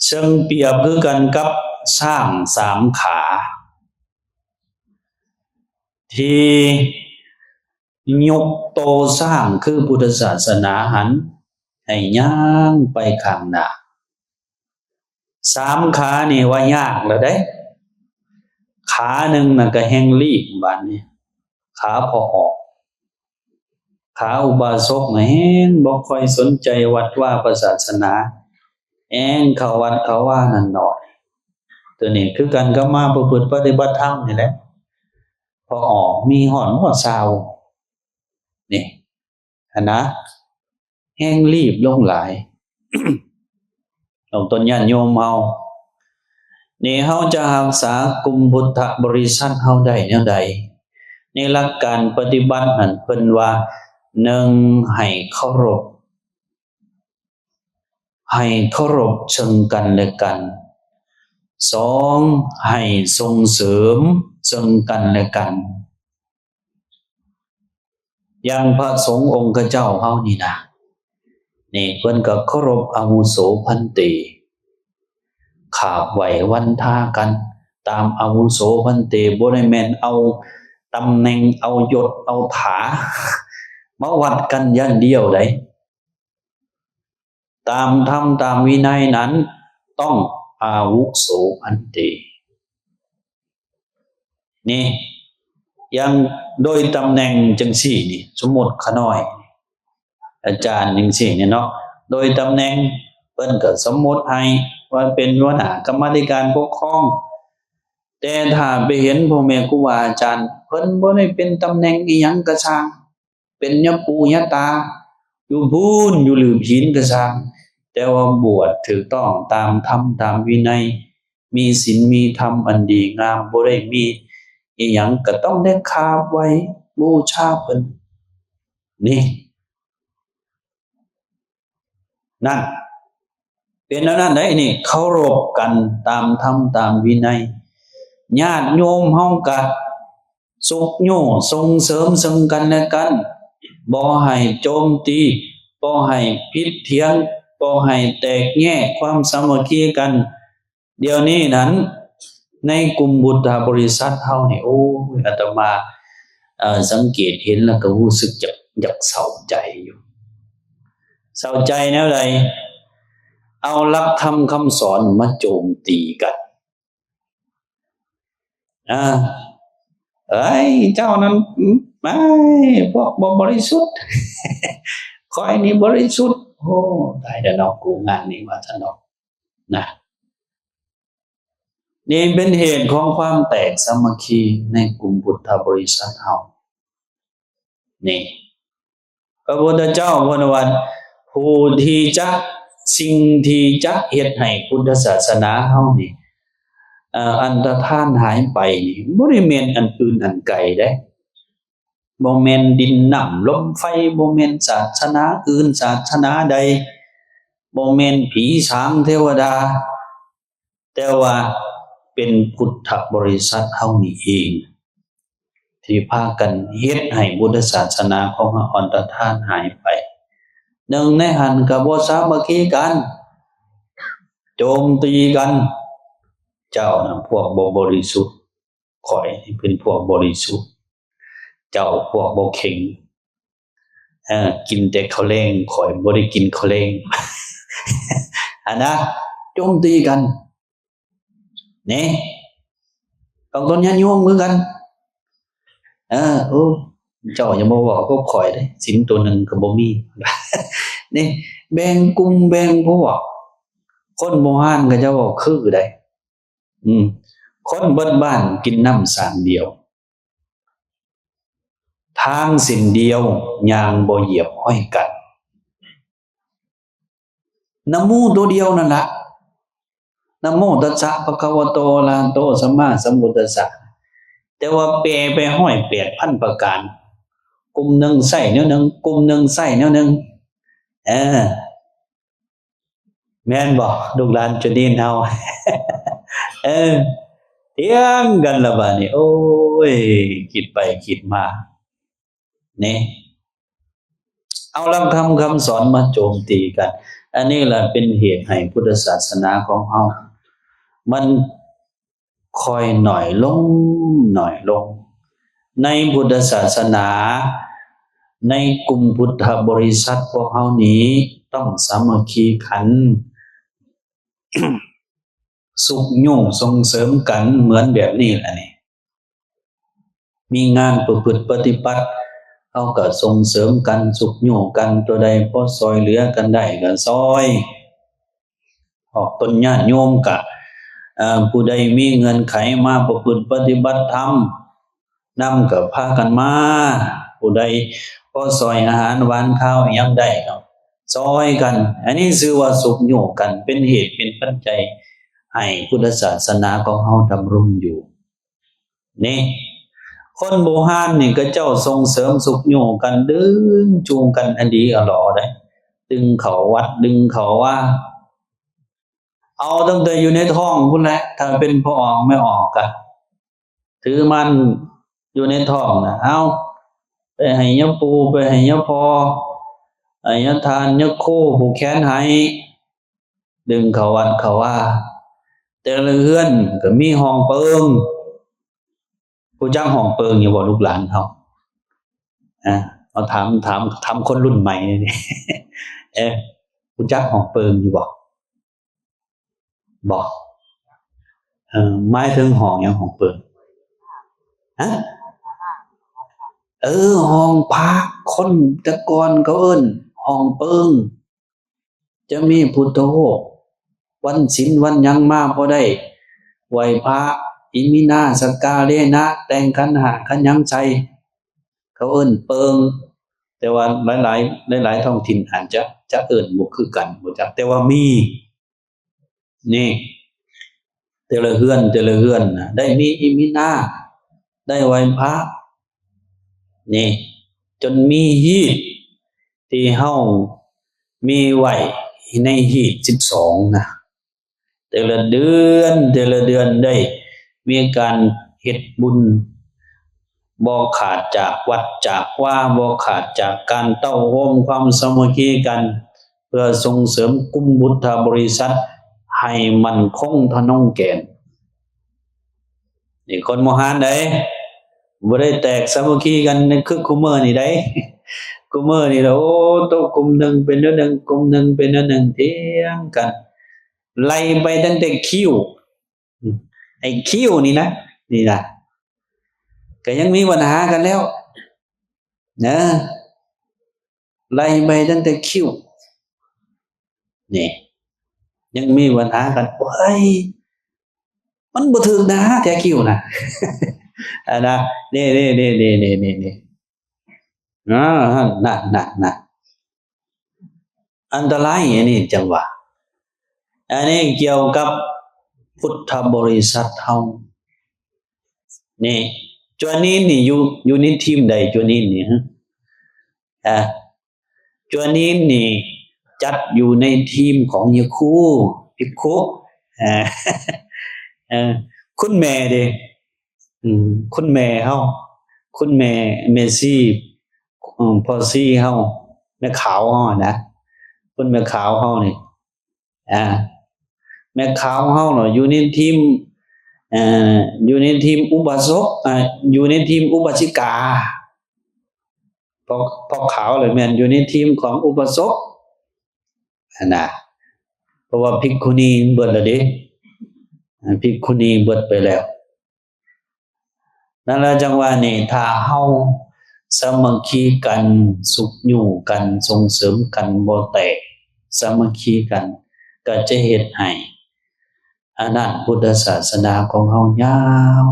ເຊິ່ງປຽບຄືກັນກັບຊ້າງສາມຂາ ທີ່ຍົກໂຕຊ້າງຄືພຸດທະສາສະໜາຫັ້ນ ໃຫ້ຍ່າງໄປຂ້າງໜ້າ. ສາມຂານີ້ວ່າຍາກແລ້ວເດ້. ຂາໜຶ່ງນະກະແຮ່ງລີກບາດນີ້ ຂາພໍ່ອອກ ຂາອຸບາສົກນະແຮ່ງບໍ່ຄ່ອຍສົນໃຈວັດວາພະສາສະໜາ ແຮ່ງເຂົ້າວັດເຂົ້າວານັ້ນໜ້ອຍ. ໂຕນີ້ຄືກັນກັບມາປະພຶດປະຕິບັດທຳນີ້ແຫຼະ ພໍ່ອອກມີຮອດບໍ່ຊາວ ນີ້ຫັ້ນນະ. ແຮງລີບລົງຫຼາຍ. ອອກຕົນຍາດໂຍມເຮົານີ້ ເຮົາຈະຮັກສາກຸ່ມພຸດທະບໍລິສັດເຮົາໄດ້ແນວໃດ? ໃນຫຼັກການປະຕິບັດນັ້ນ ເພິ່ນວ່າ ໜຶ່ງ ໃຫ້ເຄົາລົບ ໃຫ້ເຄົາລົບເຊິ່ງກັນແລະກັນ, ສອງ ໃຫ້ສົ່ງເສີມເຊິ່ງກັນແລະກັນ. ຢ່າງພະສົງອົງຄະເຈົ້າເຮົານີ້ນະ ນີ້ເພິ່ນກໍເຄົາລົບອາວຸໂສພັນເຕ, ຂາບໄຫວ້ວັນທາກັນຕາມອາວຸໂສພັນເຕ, ບໍ່ໄດ້ແມ່ນເອົາຕຳແໜ່ງ ເອົາຍົດ ເອົາຖາມາວັດກັນຢ່າງດຽວໃດ. ຕາມທຳຕາມວິໄນນັ້ນ ຕ້ອງອາວຸໂສພັນເຕ. ນີ້ ຢ່າງໂດຍຕຳແໜ່ງຈັ່ງຊີ້ນີ້ ສົມມຸດຂະນ້ອຍ ອາຈານຈັ່ງຊີ້ນີ້ເນາະ, ໂດຍຕຳແໜ່ງເພິ່ນກໍສົມມຸດໃຫ້ວ່າເປັນຫົວໜ້າກຳມາທິການປົກຄອງ. ແຕ່ຖ້າໄປເຫັນພໍ່ແມ່ຄູບາອາຈານ ເພິ່ນບໍ່ໄດ້ເປັນຕຳແໜ່ງອີ່ຫຍັງກໍຊ່າງ, ເປັນຍາປູ່ຍາຕາຢູ່ພຸ້ນ ຢູ່ຫຼືຜີນກໍຊ່າງ, ແຕ່ວ່າບວດຖືກຕ້ອງຕາມທຳຕາມວິໄນ, ມີສິນມີທຳອັນດີງາມ, ບໍ່ໄດ້ມີອີ່ຫຍັງກໍຕ້ອງໄດ້ຂາບໄຫວ້ບູຊາເພິ່ນ. ນີ້ ນັ້ນ ເປັນແນວນັ້ນໄດ໋ນີ້, ເຄົາລົບກັນຕາມທຳຕາມວິໄນ. ຍາດໂຍມເຮົາກະຊຸກຍູ້ສົ່ງເສີມເຊິ່ງກັນແລະກັນ, ບໍ່ໃຫ້ໂຈມຕີ, ບໍ່ໃຫ້ຜິດຖຽງ, ບໍ່ໃຫ້ແຕກແຍກຄວາມສາມັກຄີກັນ. ດຽວນີ້ນັ້ນ ໃນກຸ່ມພຸດທະບໍລິສັດເຮົານີ້ ໂອ້ຍ ອາດຕະມາ ເອີ ສັງເກດເຫັນແລ້ວກໍຮູ້ສຶກຢາກ ຢາກເສົ້າໃຈຢູ່. ເສົ້າໃຈແນວໃດ? ເອົາຫຼັກທຳຄຳສອນມາໂຈມຕີກັນ. ອາ ເອີຍ ເຈົ້ານັ້ນ ອືມ ເອີຍ ພວກບໍ່ບໍລິສຸດ, ຂ້ອຍນີ້ບໍລິສຸດ. ໂອ້ ຕາຍແລ້ວເນາະ ກູງານນີ້ ວ່າຊັ້ນເນາະ ນະ. ນີ້ເປັນເຫດຂອງຄວາມແຕກສາມັກຄີໃນກຸ່ມພຸດທະບໍລິສັດເຮົານີ້. ພະພຸດທະເຈົ້າເພິ່ນວ່າ ຜູ້ທີ່ຈະ ສິ່ງທີ່ຈະເຮັດໃຫ້ພຸດທະສາສະໜາເຮົານີ້ ເອີ ອັນຕະທານຫາຍໄປນີ້ ບໍ່ໄດ້ແມ່ນອັນອື່ນອັນໄກເດ້. ບໍ່ແມ່ນດິນນ້ຳລົມໄຟ, ບໍ່ແມ່ນສາສະໜາອື່ນສາສະໜາໃດ, ບໍ່ແມ່ນຜີສາງເທວະດາ, ແຕ່ວ່າເປັນພຸດທະບໍລິສັດເຮົານີ້ເອງ ທີ່ພາກັນເຮັດໃຫ້ພຸດທະສາສະໜາຂອງເຮົາອັນຕະທານຫາຍໄປ. ໜຶ່ງໃນຫັ້ນກໍບໍ່ສາມັກຄີກັນ, ໂຈມຕີກັນ, ເຈົ້ານະພວກບໍ່ບໍລິສຸດ. ຂ້ອຍນີ້ເປັນພວກບໍລິສຸດ, ເຈົ້າພວກບໍ່ເຄັ່ງ, ເອີ ກິນແຕ່ເຂົ້າແລງ, ຂ້ອຍບໍ່ໄດ້ກິນເຂົ້າແລງ ຫັ້ນນະ, ໂຈມຕີກັນແດ່. ບາງຄົນຍາດໂຍມຄືກັນ, ເອີ ໂອ້ ເຈົ້າຢ່າມາເວົ້າກັບຂ້ອຍເດ້, ສິນໂຕໜຶ່ງກໍບໍ່ມີ ນີ້. ແບ່ງກຸ່ມແບ່ງພວກ, ຄົນໂບຮານເຂົາເຈົ້າເວົ້າຄືໃດ. ອືມ ຄົນເບິດບ້ານກິນນ້ຳສາງດຽວ, ທາງເສັ້ນດຽວ ຍ່າງບໍ່ຢຽບຮອຍກັນ. ນະໂມໂຕດຽວນັ້ນລະ, ນະໂມຕັດສະ ພະຄະວະໂຕ ອະລະຫະໂຕ ສຳມາສຳພຸດທັດສະ, ແຕ່ວ່າແປໄປຮ້ອຍແປດພັນປະການ, ກຸ່ມໜຶ່ງໃຊ້ແນວໜຶ່ງ, ກຸ່ມໜຶ່ງໃຊ້ແນວໜຶ່ງ. ເອີ ແມ່ນບໍ່ ລູກຫຼານຈຸລີນເຮົາ? ເອີ ຖຽງກັນລະບາດນີ້. ໂອ້ຍ ຄິດໄປຄິດມານີ້ ເອົາຫຼັກທຳຄຳສອນມາໂຈມຕີກັນ. ອັນນີ້ລະເປັນເຫດໃຫ້ພຸດທະສາສະໜາຂອງເຮົາ ມັນ ຄ່ອຍໜ້ອຍລົງ, ໜ້ອຍລົງ. ໃນພຸດທະສາສະໜາ, ໃນກຸ່ມພຸດທະບໍລິສັດພວກເຮົານີ້ ຕ້ອງສາມັກຄີກັນ, ຊຸກຍູ້ສົ່ງເສີມກັນເໝືອນແບບນີ້ລະນີ້. ມີງານປະພຶດປະຕິບັດ, ເຮົາກະສົ່ງເສີມກັນ, ຊຸກຍູ້ກັນ, ຕົວໃດພໍຊ່ອຍເຫຼືອກັນໄດ້ກະຊ່ອຍ. ພວກຕົນຍາດໂຍມກະ ເອີ ຜູ້ໃດມີເງື່ອນໄຂມາປະພຶດປະຕິບັດທຳນຳກະພາກັນມາ, ຜູ້ໃດພໍຊ່ອຍອາຫານຫວານຄາວຫຍັງໄດ້ກະ ຊ່ອຍກັນ. ອັນນີ້ຊື່ວ່າຊຸກຍູ້ກັນ ເປັນເຫດເປັນປັດໄຈໃຫ້ພຸດທະສາສະໜາຂອງເຮົາດຳລົງຢູ່. ນີ້ ຄົນບູຮານນີ້ ເຂົາເຈົ້າສົ່ງເສີມຊຸກຍູ້ກັນ ດຶງຈູງກັນ ອັນດີອະຫຼໍເດ້ ດຶງເຂົ້າວັດ ດຶງເຂົ້າວາ ເອົາຕັ້ງແຕ່ຢູ່ໃນທ້ອງພຸ້ນແຫຼະ. ຖ້າເປັນພໍ່ອອກແມ່ອອກກະຖືມັນຢູ່ໃນທ້ອງນະ ເອົາໄປໃຫ້ຍາປູ່ ໄປໃຫ້ຍາພໍ່ ໃຫ້ຍາທ່ານ ຍາຄູ ຜູກແຂນໃຫ້ ດຶງເຂົ້າວັດເຂົ້າວາ. ແຕ່ລະເຮືອນກໍມີຫ້ອງເປິງ. ຮູ້ຈັກຫ້ອງເປິງຢູ່ບໍ່ ລູກຫຼານເຮົາ? ອາ ເຮົາຖາມ ຖາມ ຖາມຄົນລຸ້ນໃໝ່ນີ້ ເອີ ຮູ້ຈັກຫ້ອງເປິງຢູ່ບໍ່? ບໍ່? ເອີ ໝາຍເຖິງຫ້ອງຫຍັງ ຫ້ອງເປິງ? ຮະ? ເອີ ຫ້ອງພະ. ຄົນແຕ່ກ່ອນເຂົາເອີ້ນຫ້ອງເປິງ. ຈະມີພຸດທະຮູບ ວັນສິນວັນຫຍັງມາບໍ່ໄດ້ ໄຫວ້ພະ ອິມິນາ ສັກກາເລນະ ແຕ່ງຂັນຫ້າຂັນຫຍັງໃສ່ ເຂົາເອີ້ນເປິງ. ແຕ່ວ່າຫຼາຍໆ ຫຼາຍໆທ້ອງຖິ່ນອາດຈະ ຈະເອີ້ນບໍ່ຄືກັນ ບໍ່ຈັກ ແຕ່ວ່າມີ. ນີ້ ແຕ່ລະເຮືອນ ແຕ່ລະເຮືອນນະ ໄດ້ມີອິມິນາ ໄດ້ໄຫວ້ພະ ນີ້ ຈົນມີຮີດທີ່ເຮົາມີໄວ້ໃນຮີດສິບສອງນະ ແຕ່ລະເດືອນ ແຕ່ລະເດືອນໄດ້ມີການເຮັດບຸນ ບໍ່ຂາດຈາກວັດຈາກວາ ບໍ່ຂາດຈາກການເຕົ້າໂຮມຄວາມສາມັກຄີກັນ ເພື່ອສົ່ງເສີມກຸ່ມພຸດທະບໍລິສັດໃຫ້ໝັ້ນຄົງທະນົງແກ່ນ. ນີ້ຄົນໂມຮານໃດ ບໍ່ໄດ້ແຕກສາມັກຄີກັນຄືຄູ່ມື້ນີ້ໃດ. ຄູ່ມື້ນີ້ລະ ໂອ້ ໂຕະກຸ່ມໜຶ່ງເປັນແນວໜຶ່ງ ກຸ່ມໜຶ່ງເປັນແນວໜຶ່ງ ຖຽງກັນ ໄລ່ໄປຕັ້ງແຕ່ຄິ້ວ ອາ ໄອ້ຄິ້ວນີ້ນະ ນີ້ນະ ກໍຍັງມີບັນຫາກັນແລ້ວນະ ໄລ່ໄປຕັ້ງແຕ່ຄິ້ວ ນີ້ ຍັງມີບັນຫາກັນ ໂອ້ຍ ມັນບໍ່ຖືກໜ້າແທ້ຄິ້ວນະ ອັນນະ ນີ້ໆໆໆໆ ອາ ນັ້ນໆໆ ອັນຕະລາຍອັນນີ້ຈັ່ງວ່າ ອັນນີ້ກ່ຽວກັບພຸດທະບໍລິສັດເຮົາ ນີ້ ຈວນນີນນີ້ ຢູ່ ຢູ່ໃນທີມໃດ ຈວນນີນນີ້ ຮະ? ອ່າ ຈວນນີນນີ້ຈັດຢູ່ໃນທີມຂອງຍາຄູ ພິກຂຸ ເອີ ເອີ ຄຸນແມ່ເດ ອືມ ຄຸນແມ່ເຮົາ ຄຸນແມ່ ແມ່ຊີ ອືມ ພໍ່ຊີເຮົາ ແມ່ຂາວເຮົາຫັ້ນນະ ຄຸນແມ່ຂາວເຮົານີ້ ອ່າ ແມ່ຂາວເຮົາເນາະ ຢູ່ໃນທີມ ເອີ ຢູ່ໃນທີມອຸບາສົກ ເອີ ຢູ່ໃນທີມອຸບາສິກາ ພໍ່ ພໍ່ຂາວລະແມ່ນຢູ່ໃນທີມຂອງອຸບາສົກຫັ້ນນະ ເພາະວ່າພິກຂຸນີເບິດແລ້ວເດ້ ພິກຂຸນີເບິດໄປແລ້ວ. ນັ້ນລະ ຈັ່ງວ່ານີ້ ຖ້າເຮົາສາມັກຄີກັນ ຊຸກຍູ້ກັນ ສົ່ງເສີມກັນບໍ່ແຕກ ສາມັກຄີກັນ ກໍຈະເຮັດໃຫ້ອານາດພຸດທະສາສະໜາຂອງເຮົາຍາວ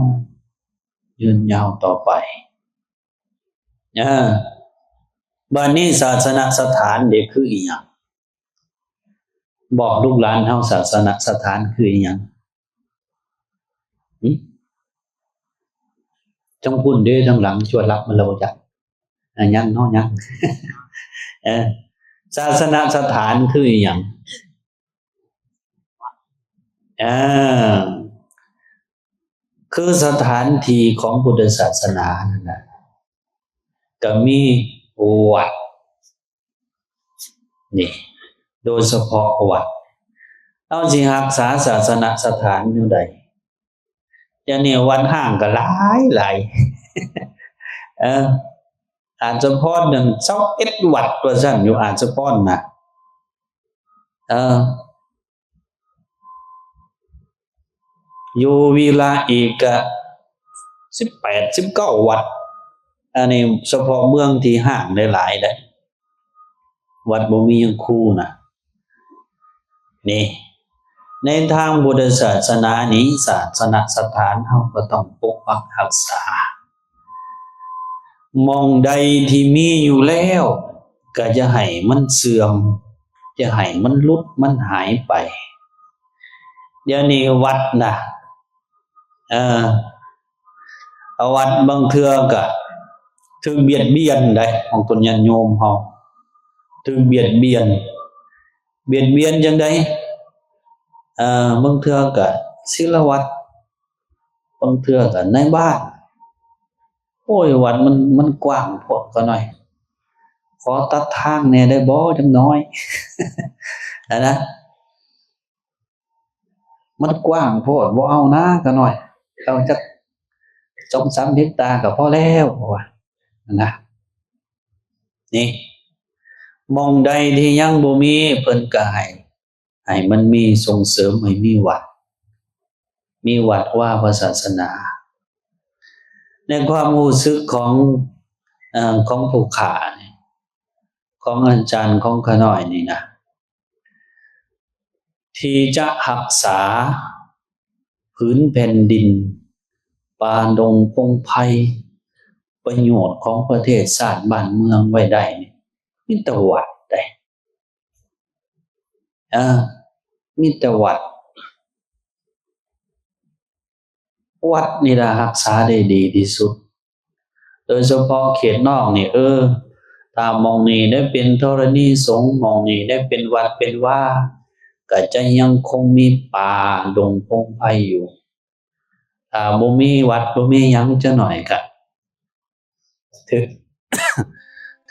ຍືນຍາວຕໍ່ໄປ. ເອີ ບາດນີ້ສາສະນະສະຖານເດ ຄືອີ່ຫຍັງ? ບອກລູກຫຼານເຮົາ ສາສະນະສະຖານຄືອີ່ຫຍັງ? ຫຶ? ຈັ່ງພຸ້ນເດ້ ທາງຫຼັງ ຊວນຫຼັບມາແລ້ວບໍ່ຈັກ. ອາ ຍັງເນາະ ຍັງ. ເອີ ສາສະນະສະຖານຄືອີ່ຫຍັງ? ເອີ ຄືສະຖານທີ່ຂອງພຸດທະສາສະໜານັ້ນນະ ກໍມີວັດ ນີ້ ໂດຍສະເພາະວັດ ເຮົາຊິຮັກສາສາສະນະສະຖານແນວໃດ? ດຽວນີ້ວັດຮ້າງກໍຫຼາຍໆ ເອີ ອາດສະພອນນັ້ນຊາວເອັດວັດວ່າຊັ້ນ ຢູ່ອາດສະພອນນະ ເອີ ຢູ່ວິລະອີກກະສິບແປດ ສິບເກົ້າວັດ. ອັນນີ້ສະເພາະເມືອງທີ່ຮ້າງຫຼາຍໆເດ້ ວັດບໍ່ມີຫຍັງຄູນະ. ນີ້ ໃນທາງພຸດທະສາສະໜານີ້ ສາສະນະສະຖານເຮົາກໍຕ້ອງປົກປັກຮັກສາ ໝ່ອງໃດທີ່ມີຢູ່ແລ້ວ ກໍຢ່າໃຫ້ມັນເສື່ອມ. ຈະໃຫ້ມັນຫຼຸດ ມັນຫາຍໄປ. ດຽວນີ້ວັດນະ ເອີ ເອົາ ວັດບາງເທື່ອກະຖືກບຽດບຽນໄດ໋ ຂອງຕົນຍາດໂຍມເຮົາ ຖືກບຽດບຽນ. ບຽດບຽນຈັ່ງໃດ? ເອີ ບາງເທື່ອກະສິລະວັດ ບາງເທື່ອກະນາຍບ້ານ ໂອ້ຍ ວັດມັນ ມັນກວ້າງໂພດ ຂ້ານ້ອຍ ຂໍຕັດທາງແດ່ໄດ້ບໍ່ ຈັກໜ້ອຍ ຫັ້ນນະ. ມັນກວ້າງໂພດ ບໍ່ເອົານາ ຂ້ານ້ອຍ ເອົາຈັກສອງສາມເຮັກຕາກໍພໍແລ້ວ ເຂົາວ່າຫັ້ນນະ. ນີ້ ໝ່ອງໃດທີ່ຍັງບໍ່ມີ ເພິ່ນກໍໃຫ້ ໃຫ້ມັນມີ ສົ່ງເສີມໃຫ້ມີວັດ ມີວັດວາພະສາສະໜາ. ໃນຄວາມຮູ້ສຶກຂອງ ເອີ ຂອງຜູ້ຂ້ານີ້ ຂອງອາຈານຂອງຂ້ານ້ອຍນີ້ນະ ທີ່ຈະຮັກສາຜືນແຜ່ນດິນ ປ່າດົງພົງໄພ ປະໂຫຍດຂອງປະເທດຊາດບ້ານເມືອງໄວ້ໄດ້ ມີແຕ່ວັດເດ້ ເອີ ມີແຕ່ວັດ. ວັດນີ້ລະຮັກສາໄດ້ດີທີ່ສຸດ ໂດຍສະເພາະເຂດນອກນີ້ ເອີ ຖ້າໝ່ອງນີ້ໄດ້ເປັນທໍລະນີສົງ ໝ່ອງນີ້ໄດ້ເປັນວັດເປັນວາ ກະຈະຍັງຄົງມີປ່າດົງພົງໄພຢູ່. ຖ້າບໍ່ມີວັດ ບໍ່ມີຫຍັງ ຈັກໜ້ອຍກະຖືກ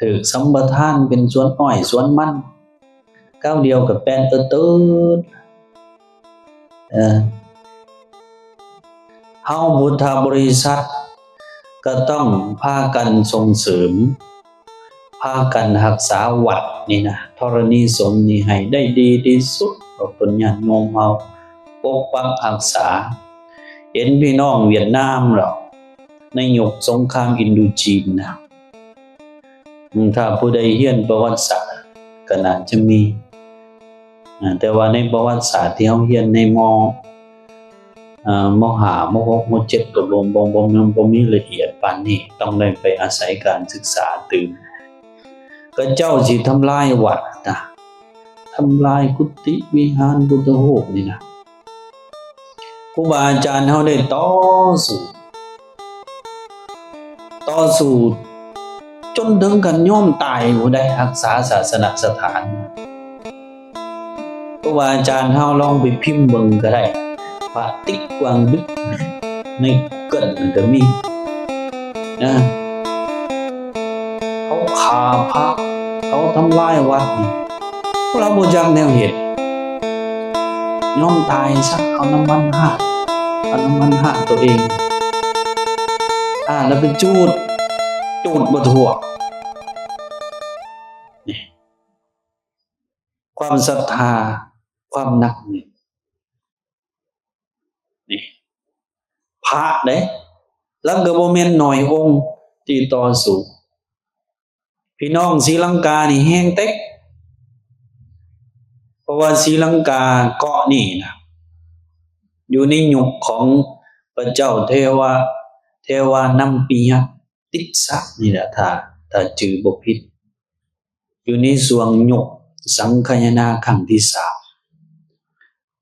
ຖືກສຳປະທານເປັນສວນອ້ອຍສວນມັນ ຄາວດຽວກໍແປນເຕີດໆ. ເອີ ເຮົາພຸດທະບໍລິສັດກໍຕ້ອງພາກັນສົ່ງເສີມ ພາກັນຮັກສາວັດນີ້ນະ ທໍລະນີສົງນີ້ໃຫ້ໄດ້ດີທີ່ສຸດ ເອົາຕົນຍາດໂຍມເຮົາປົກປັກຮັກສາ. ເຫັນພີ່ນ້ອງຫວຽດນາມແລ້ວ ໃນຍຸກສົງຄາມອິນໂດຈີນນະ ອືມ ຖ້າຜູ້ໃດຮຽນປະຫວັດສາດກໍໜ້າຈະມີ ອາ ແຕ່ວ່າໃນປະຫວັດສາດທີ່ເຮົາຮຽນໃນ ມ ອາ ມໍຫ້າ ມໍຫົກ ມໍເຈັດ ກໍບໍ່ ບໍ່ ບໍ່ ບໍ່ມີລະອຽດປານນີ້ ຕ້ອງໄດ້ໄປອາໄສການສຶກສາຕື່ມ. ເຂົາເຈົ້າຊິທຳລາຍວັດນະ ທຳລາຍກຸຕິວິຫານ ພຸດທະຮູບນີ້ນະ. ຄູບາອາຈານເຮົາໄດ້ຕໍ່ສູ້ ຕໍ່ສູ້ຈົນເຖິງຂັ້ນຍອມຕາຍ ຜູ້ໃດຮັກສາສາສະນະສະຖານ. ຄູບາອາຈານເຮົາລອງໄປພິມເບິ່ງກໍໄດ້ ພະຕິກວາງດຶກ ໃນ Google ນັ້ນກໍມີ ນະ ເຂົາຂ້າພະ ເຂົາທຳລາຍວັດນີ້ ພວກເຮົາບໍ່ຈັກແນວເຮັດ ຍອມຕາຍຊະ ເອົານ້ຳມັນຫາດ ເອົານ້ຳມັນຫາດຕົວເອງ ອາ ແລ້ວໄປຈູດ ຈູດບໍ່ທົ່ວ ນີ້ ຄວາມສັດທາ ຄວາມໜັກແໜ້ນ ນີ້ ພະເດ້ ແລ້ວກໍບໍ່ແມ່ນໜ້ອຍອົງທີ່ຕໍ່ສູ້. ພີ່ນ້ອງສີລັງການີ້ແຮງເຕັກ ເພາະວ່າສີລັງກາເກາະນີ້ນະ ຢູ່ໃນຍຸກຂອງພະເຈົ້າເທວະ ເທວານຳປິຍະ ຕິດສະນີ້ແຫຼະ ຖ້າ ຖ້າຈື່ບໍ່ຜິດ ຢູ່ໃນຊ່ວງຍຸກສັງຄະຍານາຄັ້ງທີສາມ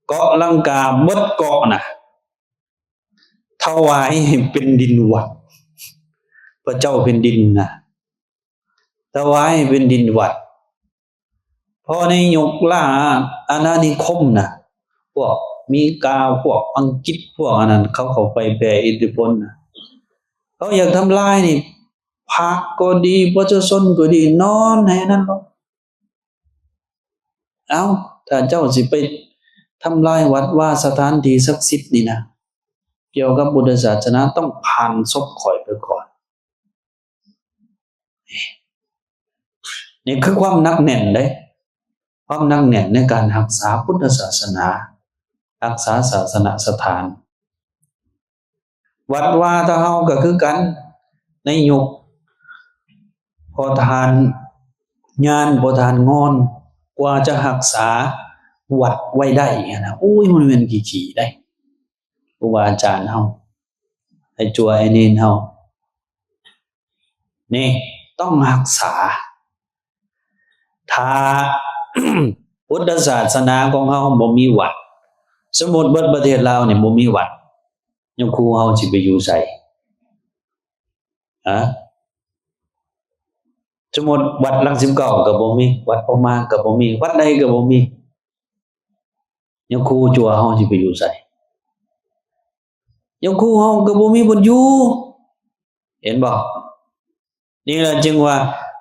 ເກາະລັງກາເບິດເກາະນະ ຖວາຍໃຫ້ເປັນດິນວັດ ພະເຈົ້າແຜ່ນດິນນະ ຖວາຍໃຫ້ເປັນດິນວັດ. ເພາະໃນຍຸກລ່າອານານິຄົມນະ ພວກເມກາ ພວກອັງກິດ ພວກອັນນັ້ນ ເຂົາເຂົ້າໄປແຜ່ອິດທິພົນນະ ເຂົາຢາກທຳລາຍນີ້ ພະກໍດີ ປະຊາຊົນກໍດີ ນອນໃຫ້ອັນນັ້ນໂລດ. ເອົ້າ ຖ້າເຈົ້າຊິໄປທຳລາຍວັດວາສະຖານທີ່ສັກສິດນີ້ນະ ກ່ຽວກັບພຸດທະສາສະໜາ ຕ້ອງຜ່ານສົບຂ້ອຍໄປກ່ອນ. ນີ້ຄືຄວາມໜັກແໜ້ນເດ້ ຄວາມໜັກແໜ້ນໃນການຮັກສາພຸດທະສາສະໜາ, ຮັກສາສາສະນະສະຖານ. ວັດວາຕາເຮົາກໍຄືກັນ, ໃນຍຸກພໍ່ທ່ານຍານ, ພໍ່ທ່ານງອນ, ກວ່າຈະຮັກສາວັດໄວ້ໄດ້ຫັ້ນນະ, ໂອ້ຍ ມັນແມ່ນຂີ້ໆໄດ໋. ຄູບາອາຈານເຮົາ, ອ້າຍຈົວ ອ້າຍເນນເຮົາ ນີ້ຕ້ອງຮັກສາ. ຖ້າ ພຸດທະສາສະໜາຂອງເຮົາບໍ່ມີວັດ. ສົມມຸດເບິດປະເທດລາວນີ້ບໍ່ມີວັດ, ຍາຄູເຮົາຊິໄປຢູ່ໃສ? ຮະ? ສົມມຸດວັດຫຼັກສິບເກົ້າກໍບໍ່ມີ, ວັດພະມ້າກໍບໍ່ມີ, ວັດໃດກໍບໍ່ມີ. ຍາຄູຈົວເຮົາຊິໄປຢູ່ໃສ? ຍາຄູເຮົາກໍບໍ່ມີບ່ອນຢູ່. ເຫັນບໍ່? ນີ້ລະຈຶ່ງວ່າ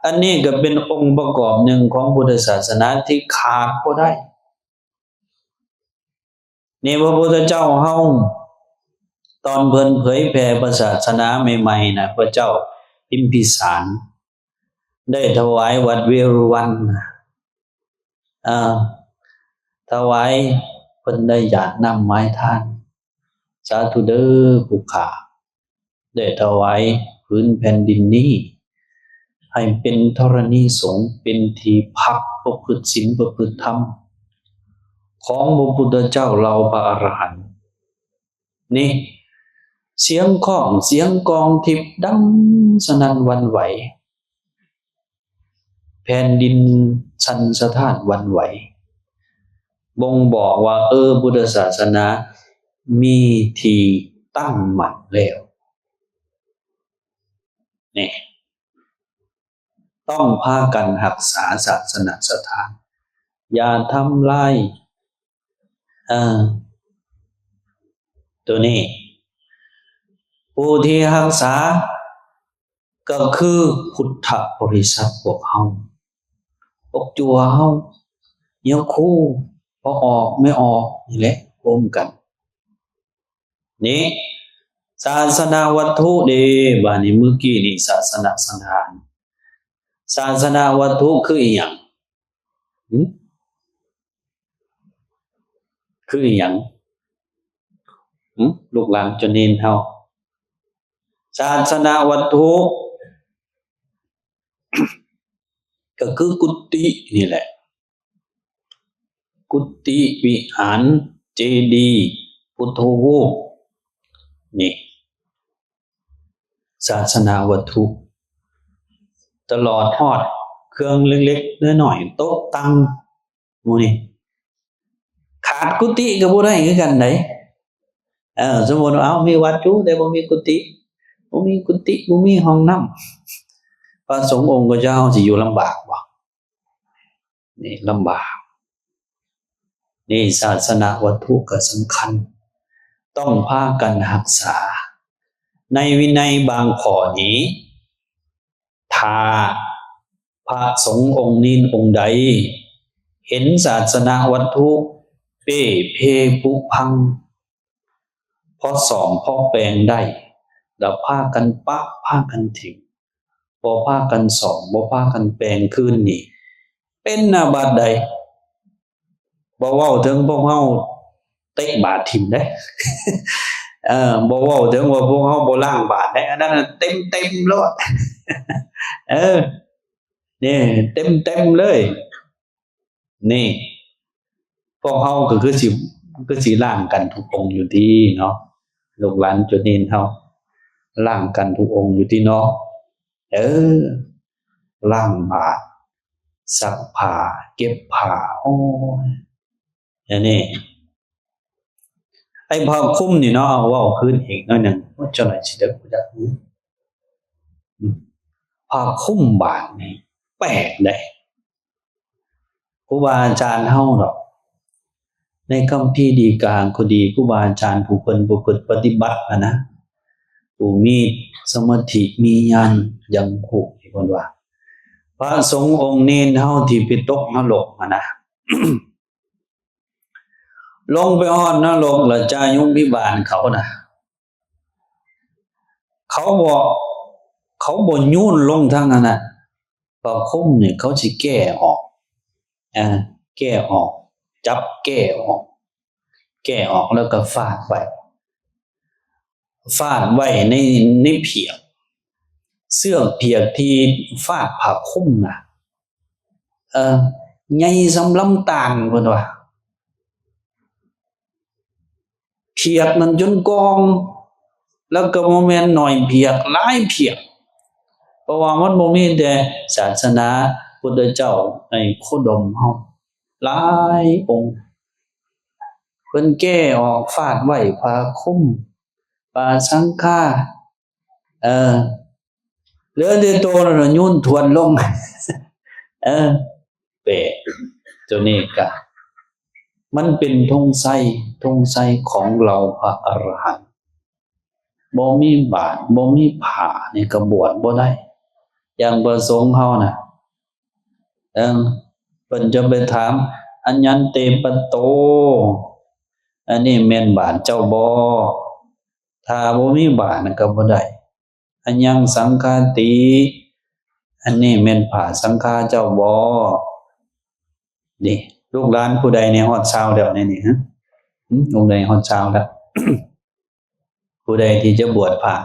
ອັນນີ້ກໍເປັນອົງປະກອບໜຶ່ງຂອງພຸດທະສາສະໜາທີ່ຂາດບໍ່ໄດ້. ນີ້ພະພຸດທະເຈົ້າເຮົາ ຕອນເພິ່ນເຜີຍແຜ່ພະສາສະໜາໃໝ່ໆນະ ພະເຈົ້າພິມພິສານ ໄດ້ຖວາຍວັດເວລຸວັນ ເອີ ຖວາຍ ເພິ່ນໄດ້ຢາດນ້ຳຫວາຍທານ ສາທຸເດີຜູ້ຂ້າ ໄດ້ຖວາຍຜືນແຜ່ນດິນນີ້ ໃຫ້ເປັນທໍລະນີສົງ ເປັນທີ່ພັກປະພຶດສິນປະພຶດທຳ ຂອງພະພຸດທະເຈົ້າເຫຼົ່າພະອະລະຫັນ. ນີ້ ສຽງຄ້ອງສຽງກອງທິບດັງສະໜັ່ນຫວັ່ນໄຫວ, ແຜ່ນດິນສັ່ນສະທ້ານຫວັ່ນໄຫວ, ບົ່ງບອກວ່າ ເອີ ພຸດທະສາສະໜາມີທີ່ຕັ້ງໝັ້ນແລ້ວ. ນີ້ ຕ້ອງພາກັນຮັກສາສາສະນະສະຖານ, ຢ່າທຳລາຍ ເອີ ໂຕນີ້ ຜູ້ທີ່ຮັກສາກໍຄືພຸດທະບໍລິສັດພວກເຮົາ, ພວກຈົວເຮົາ, ຍາຄູ, ພໍ່ອອກ, ແມ່ອອກນີ້ແຫຼະ ໂຮມກັນ. ນີ້ ສາສະນະວັດຖຸເດ້, ບາດນີ້ ມື້ກີ້ນີ້ ສາສະນະສະຖານ. ສາສະນະວັດຖຸຄືອີ່ຫຍັງ? ຫຶ? ຄືອີ່ຫຍັງ? ຫຶ? ລູກຫຼານເຈົ້າເນນເຮົາ, ສາສະນະວັດຖຸກໍຄືກຸຕິນີ້ແຫຼະ. ກຸຕິ, ວິຫານ, ເຈດີ, ພຸດທະຮູບ, ນີ້ ສາສະນະວັດຖຸ ຕະຫຼອດຮອດເຄື່ອງເລັກໆນ້ອຍໆຕົກແຕ່ງໝູ່ນີ້. ຂາດກຸຕິກໍບໍ່ໄດ້ຄືກັນໃດ. ເອີ ສົມມຸດວ່າ ເອົາ ມີວັດຢູ່ ແຕ່ບໍ່ມີກຸຕິ, ບໍ່ມີກຸຕິ ບໍ່ມີຫ້ອງນ້ຳ, ພະສົງອົງຂະເຈົ້າຊິຢູ່ລຳບາກບໍ່? ນີ້ລຳບາກ. ນີ້ສາສະນະວັດຖຸກໍສຳຄັນ, ຕ້ອງພາກັນຮັກສາ. ໃນວິໄນບາງຂໍ້ນີ້ ຖ້າພະສົງອົງເນນອົງໃດເຫັນສາສະນະວັດຖຸເປ້ເພຜຸພັງ, ພໍສ້ອມພໍແປງໄດ້ ລະພາກັນປະ ພາກັນຖິ້ມ, ບໍ່ພາກັນສ້ອມ ບໍ່ພາກັນແປງຄືນນີ້ ເປັນອາບັດໃດ. ບໍ່ເວົ້າເຖິງພວກເຮົາເຕະບາດຖິ້ມເດ້, ເອີ ບໍ່ເວົ້າເຖິງວ່າພວກເຮົາບໍ່ລ້າງບາດເດ້, ອັນນັ້ນເຕັມໆໂລດ. ເອີ ນີ້ ເຕັມໆເລີຍ. ນີ້ ພວກເຮົາກໍຄືຊິ ຄືຊິລ້າງກັນທຸກອົງຢູ່ຕິເນາະ, ລູກຫຼານເຈົ້າເນນເຮົາ ລ້າງກັນທຸກອົງຢູ່ຕິເນາະ. ເອີ ລ້າງບາດ ຊັກຜ້າ ເກັບຜ້າ ໂອ້ຍ ອັນນີ້ ໄອ້ຜ້າຄຸມນີ້ເນາະ, ເວົ້າຄືນອີກໜ້ອຍໜຶ່ງ, ໂອ້ຍ ເຈົ້າໜ້າຍຊິໄດ້ຮູ້ຈັກ. ອືມ ຜ້າຄຸມບາດນີ້ແປກເດ້. ຄູບາອາຈານເຮົາດອກ ໃນຄຳພີດີກາກໍດີ, ຄູບາອາຈານຜູ້ເພິ່ນປະພຶດປະຕິບັດຫັ້ນນະ, ຜູ້ມີສະມາທິ ມີຍານຢ່າງຮູ້ ເພິ່ນວ່າ ພະສົງອົງເນນເຮົາທີ່ໄປຕົກນະລົກຫັ້ນນະ, ລົງໄປຮອດນະລົກລະ ຈາຍຸງພິບານເຂົານະ ເຂົາບໍ່ ເຂົາບໍ່ໂຍນລົງທາງນັ້ນນະ, ຜ້າຄຸມນີ້ເຂົາຊິແກ້ອອກ ເອີ ແກ້ອອກ ຈັບແກ້ອອກ ແກ້ອອກແລ້ວກໍຟາດໄວ້ ຟາດໄວ້ໃນ ໃນຜຽກ ເຊືອກຜຽກທີ່ຟາດຜ້າຄຸມນະ ເອີ ໃຫຍ່ສ່ຳລຳຕານ ເພິ່ນວ່າ ຜຽກນັ້ນຈົນກອງ ແລ້ວກໍບໍ່ແມ່ນໜ້ອຍຜຽກ ຫຼາຍຜຽກ ເພາະວ່າມັນບໍ່ມີແຕ່ສາສະໜາພຸດທະເຈົ້າໃນໂຄດົມເຮົາ ຫຼາຍອົງ ເພິ່ນແກ່ອອກ ຟາດໄວ້ຜ້າຄຸມ ປາສັງຄາ ເອີ ເຫຼືອແຕ່ໂຕນັ້ນນະ ໂຍນຖ້ວນລົງ ເອີ ແປະ ໂຕນີ້ກະ ມັນເປັນທຸງໄຊ ທຸງໄຊຂອງເຫຼົ່າພະອະລະຫັນ. ບໍ່ມີບາດ ບໍ່ມີຜ້ານີ້ກະບວດບໍ່ໄດ້. ຢ່າງພະສົງເຮົານະ ເອີ ເພິ່ນຈະໄປຖາມ ອະຍັນເຕປະໂຕ ອັນນີ້ແມ່ນບາດເຈົ້າບໍ່? ຖ້າບໍ່ມີບາດນັ້ນກະບໍ່ໄດ້. ອະຍັງສັງຄາຕິ ອັນນີ້ແມ່ນຜ້າສັງຄາເຈົ້າບໍ່? ນີ້ ລູກຫຼານຜູ້ໃດແດ່ຮອດຊາວແລ້ວໃນນີ້ ຫຶ? ຫຶ? ລູກໃດຮອດຊາວແລ້ວ? ຜູ້ໃດທີ່ຈະບວດພະ?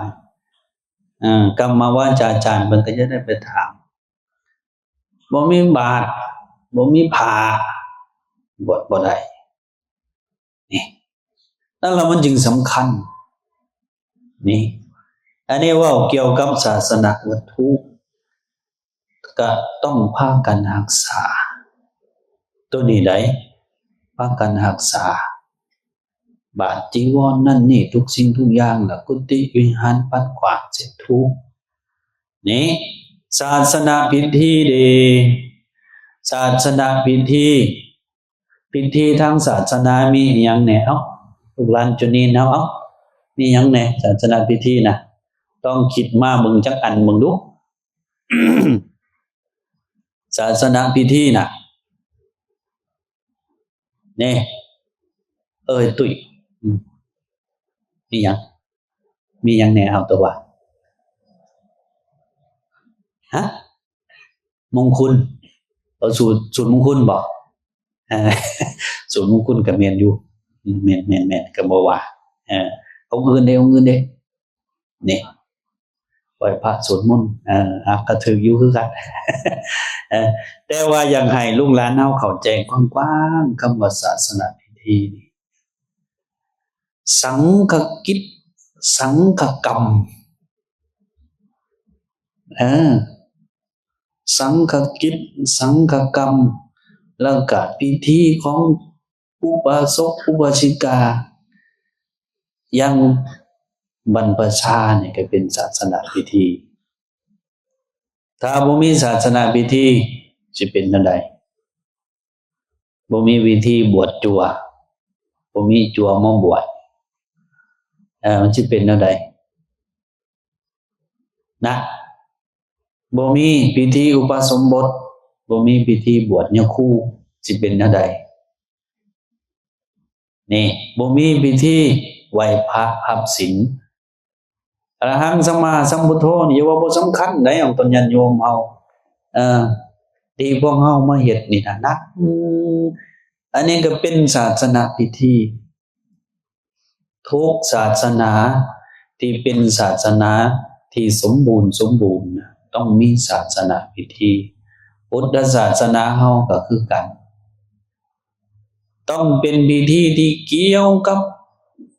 ເອີ ກຳມະວາຈາຈານເພິ່ນກະຈະໄດ້ໄປຖາມ. ບໍ່ມີບາດ ບໍ່ມີຜ້າ ບວດບໍ່ໄດ້. ນີ້ ນັ້ນລະມັນຈຶ່ງສຳຄັນ. ນີ້ ອັນນີ້ເວົ້າກ່ຽວກັບສາສະນະວັດຖຸ ກະຕ້ອງພາກັນຮັກສາ ໂຕນີ້ໃດ໋ ພາກັນຮັກສາ ບາດຈີວອນນັ້ນນີ້ ທຸກສິ່ງທຸກຢ່າງລະ ກຸຕິວິຫານ ປັດກວາດເຊັດຖູ ນີ້ ສາສະນະພິທີເດ ສາສະນະພິທີ ພິທີທາງສາສະໜາມີອີ່ຫຍັງແດ່? ເອົ້າ ລູກຫຼານຈຸນີນເຮົາ ເອົ້າ ມີຫຍັງແດ່ສາສະນະພິທີນະ? ລອງຄິດມາເບິ່ງຈັກອັນເບິ່ງດູ. ສາສະນະພິທີນະ ນີ້ ເອີຍ ຕຸ້ຍ ອືມ ມີຫຍັງ? ມີຫຍັງແດ່ເຮົາຕົວະ? ຮະ? ມຸງຄຸນ ເອີ ສູດ ສູດມຸງຄຸນບໍ? ເອີ ສູດມຸງຄຸນກະແມ່ນຢູ່ ອືມ ແມ່ນໆໆ ກະບໍ່ວ່າ ເອີ ອົງອື່ນເດ ອົງອື່ນເດ ນີ້ ໄຫວ້ພະສວດມົນ ເອີ ອາ ກະຖືກຢູ່ຄືກັນ ເອີ ແຕ່ວ່າຢາກໃຫ້ລູກຫຼານເຮົາເຂົ້າໃຈກວ້າງໆ ຄຳວ່າສາສະນະພິທີນີ້ ສັງຄະກິດ ສັງຄະກຳ ເອີ ສັງຄະກິດ ສັງຄະກຳ ແລ້ວກະພິທີຂອງອຸບາສົກ ອຸບາສິກາ ຢ່າງບັນພະຊານີ້ກະເປັນສາສະນະພິທີ. ຖ້າບໍ່ມີສາສະນະພິທີ ຊິເປັນແນວໃດ? ບໍ່ມີພິທີບວດຈົວ ບໍ່ມີຈົວມາບວດ ເອີ ມັນຊິເປັນແນວໃດນະ? ບໍ່ມີພິທີອຸປະສົມບົດ ບໍ່ມີພິທີບວດຍາຄູ ຊິເປັນແນວໃດ? ນີ້ ບໍ່ມີພິທີໄຫວ້ພະຮັບສິນ ອະລະຫັງສຳມາສຳພຸດໂທນີ້ ຢ່າວ່າບໍ່ສຳຄັນໃດ ຂອງຕົນຍາດໂຍມເຮົາ ເອີ ທີ່ພວກເຮົາມາເຮັດນີ້ນະ ໜັກ ອັນນີ້ກະເປັນສາສະນະພິທີ ທຸກສາສະໜາທີ່ເປັນສາສະໜາທີ່ສົມບູນ ສົມບູນ ຕ້ອງມີສາສະນະພິທີ ພຸດທະສາສະໜາເຮົາກະຄືກັນ ຕ້ອງເປັນພິທີທີ່ກ່ຽວກັບ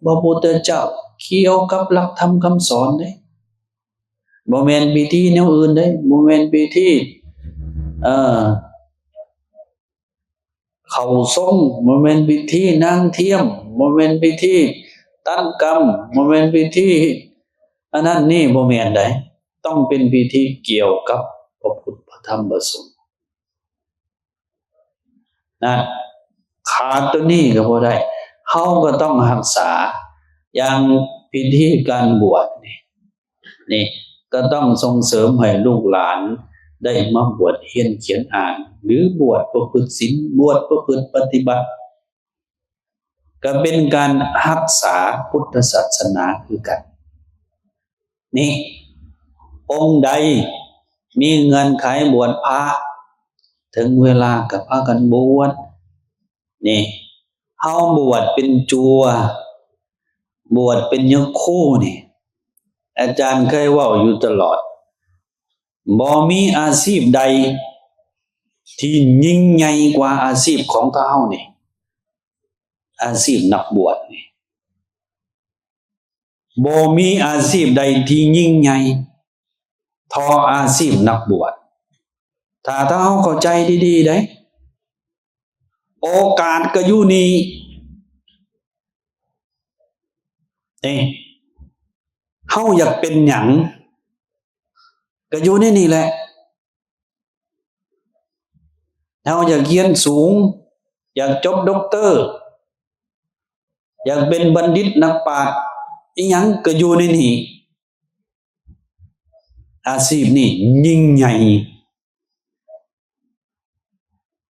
ພະພຸດທະເຈົ້າ ກ່ຽວກັບຫຼັກທຳຄຳສອນເດ້ ບໍ່ແມ່ນພິທີແນວອື່ນເດ້ ບໍ່ແມ່ນພິທີ ເອີ ເຂົ້າຊົງ ບໍ່ແມ່ນພິທີນາງທຽມ ບໍ່ແມ່ນພິທີຕັດກຳ ບໍ່ແມ່ນພິທີອັນນັ້ນນີ້ ບໍ່ແມ່ນໃດ ຕ້ອງເປັນພິທີກ່ຽວກັບພະພຸດ ພະທຳ ພະສົງ ນະ ຂາດໂຕນີ້ກະບໍ່ໄດ້ ເຮົາກະຕ້ອງຮັກສາ ຢ່າງພິທີການບວດນີ້ ນີ້ກະຕ້ອງສົ່ງເສີມໃຫ້ລູກຫຼານໄດ້ມາບວດຮຽນຂຽນອ່ານ ຫຼື ບວດປະພຶດສິນ ບວດປະພຶດປະຕິບັດ ກະເປັນການຮັກສາພຸດທະສາສະໜາຄືກັນ. ນີ້ ອົງໃດມີເງື່ອນໄຂບວດພະ ເຖິງເວລາກະພາກັນບວດ ນີ້ ເຮົາບວດເປັນຈົວ ບວດເປັນຍາຄູນີ້ ອາຈານເຄີຍເວົ້າຢູ່ຕະຫຼອດ ບໍ່ມີອາຊີບໃດທີ່ຍິ່ງໃຫຍ່ກວ່າອາຊີບຂອງເຮົານີ້ ອາຊີບນັກບວດນີ້ ບໍ່ມີອາຊີບໃດທີ່ຍິ່ງໃຫຍ່ທໍ່ອາຊີບນັກບວດ ຖ້າ ຖ້າເຮົາເຂົ້າໃຈດີໆໃດ ໂອກາດກໍຢູ່ນີ້. ເອີ ເຮົາຢາກເປັນຫຍັງ ກໍຢູ່ໃນນີ້ແຫຼະ. ເຮົາຢາກຮຽນສູງ ຢາກຈົບດັອກເຕີ ຢາກເປັນບັນດິດນັກປາດ ອີ່ຫຍັງກໍຢູ່ໃນນີ້. ອາຊີບນີ້ຍິ່ງໃຫຍ່.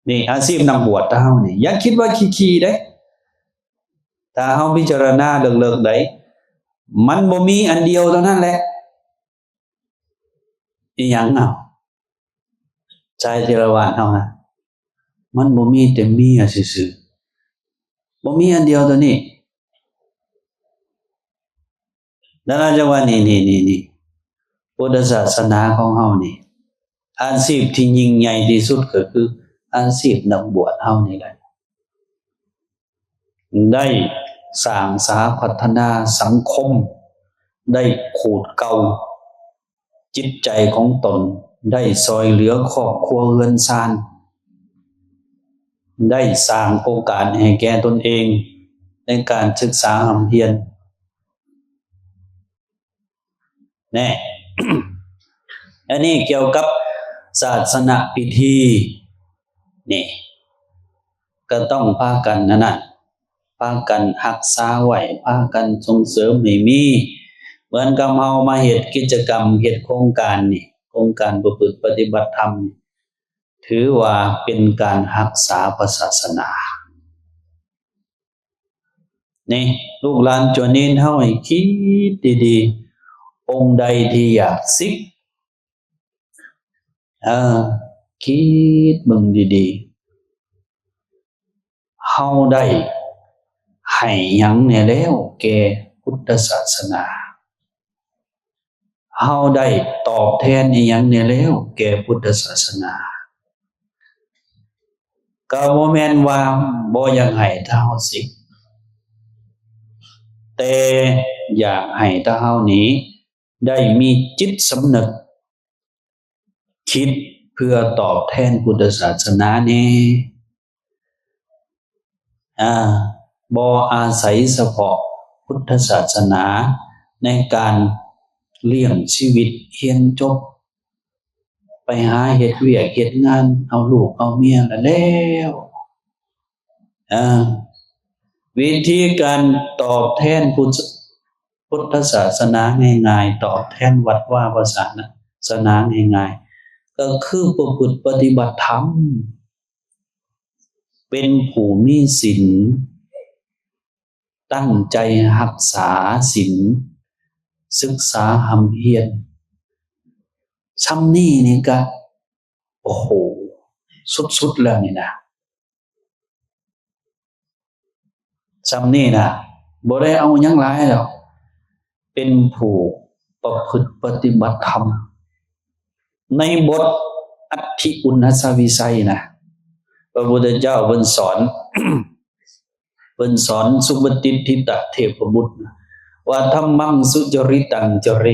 ນີ້ອາຊີບນັກບວດເຮົານີ້ ຢ່າຄິດວ່າຂີ້ໆເດ້. ຖ້າເຮົາພິຈາລະນາເລິກໆໄດ້ ມັນບໍ່ມີອັນດຽວເທົ່ານັ້ນແຫຼະ. ອີ່ຫຍັງເອົາ? ຊາຍເຖລະວາດເຮົານະ ມັນບໍ່ມີແຕ່ເມຍຊື່ໆ ບໍ່ມີອັນດຽວເທົ່ານີ້. ນັ້ນລະ ຈັ່ງວ່ານີ້ ນີ້ ນີ້ ນີ້ ພຸດທະສາສະໜາຂອງເຮົານີ້ ອາຊີບທີ່ຍິ່ງໃຫຍ່ທີ່ສຸດກໍຄືອາຊີບນັກບວດເຮົານີ້ແຫຼະ. ໄດ້ສ້າງສາພັດທະນາສັງຄົມ, ໄດ້ຂູດເກົ່າຈິດໃຈຂອງຕົນ, ໄດ້ຊ່ອຍເຫຼືອຄອບຄົວເຮືອນຊານ, ໄດ້ສ້າງໂອກາດໃຫ້ແກ່ຕົນເອງໃນການສຶກສາຮ່ຳຮຽນ. ແນ່ ອັນນີ້ກ່ຽວກັບສາສະນະພິທີນີ້ ກໍຕ້ອງພາກັນອັນນັ້ນ ພາກັນຮັກສາໄວ້ ພາກັນສົ່ງເສີມໃຫ້ມີ. ເໝືອນກັບເຮົາມາເຮັດກິດຈະກຳ ເຮັດໂຄງການນີ້ ໂຄງການປະພຶດປະຕິບັດທຳນີ້ ຖືວ່າເປັນການຮັກສາພະສາສະໜາ. ນີ້ ລູກຫຼານຈົວເນນເຮົາໃຫ້ຄິດດີໆ, ອົງໃດທີ່ຢາກສິກ ເອີ ຄິດເບິ່ງດີໆ, ເຮົາໄດ້ໃຫ້ຫຍັງແດ່ແລ້ວແກ່ພຸດທະສາສະໜາ? ເຮົາໄດ້ຕອບແທນອີ່ຫຍັງແດ່ແລ້ວແກ່ພຸດທະສາສະໜາ? ກໍບໍ່ແມ່ນວ່າບໍ່ຢາກໃຫ້ເຮົາສິກ, ແຕ່ຢາກໃຫ້ເຮົານີ້ໄດ້ມີຈິດສຳນຶກ ຄິດເພື່ອຕອບແທນພຸດທະສາສະໜາແດ່. ອາ ບໍ່ອາໄສສະເພາະພຸດທະສາສະໜາໃນການລ້ຽງຊີວິດ, ຮຽນຈົບ, ໄປຫາເຮັດວຽກເຮັດງານ, ເອົາລູກເອົາເມຍລະແລ້ວ. ອາ ວິທີການຕອບແທນພຸດ ພຸດທະສາສະໜາງ່າຍໆ, ຕອບແທນວັດວາພາສາສະໜາງ່າຍໆ ກໍຄືປະພຶດປະຕິບັດທຳ, ເປັນຜູ້ມີສິນ, ຕັ້ງໃຈຮັກສາສິນ, ສຶກສາຮ່ຳຮຽນ. ຊ່ຳນີ້ນີ້ກະ ໂອ້ໂຫ ສຸດໆແລ້ວນີ້ນະ. ຊ່ຳນີ້ນະ ບໍ່ໄດ້ເອົາຫຍັງຫຼາຍດອກ, ເປັນຜູ້ປະພຶດປະຕິບັດທຳ. ໃນບົດອັດຖິອຸນນະສະວິໄສນະ ພະພຸດທະເຈົ້າເພິ່ນສອນ ເພິ່ນສອນສຸປະຕິດທິຕະເທບະບຸດວ່າ ທຳມັງສຸຈະລິຕັງຈະເຣ,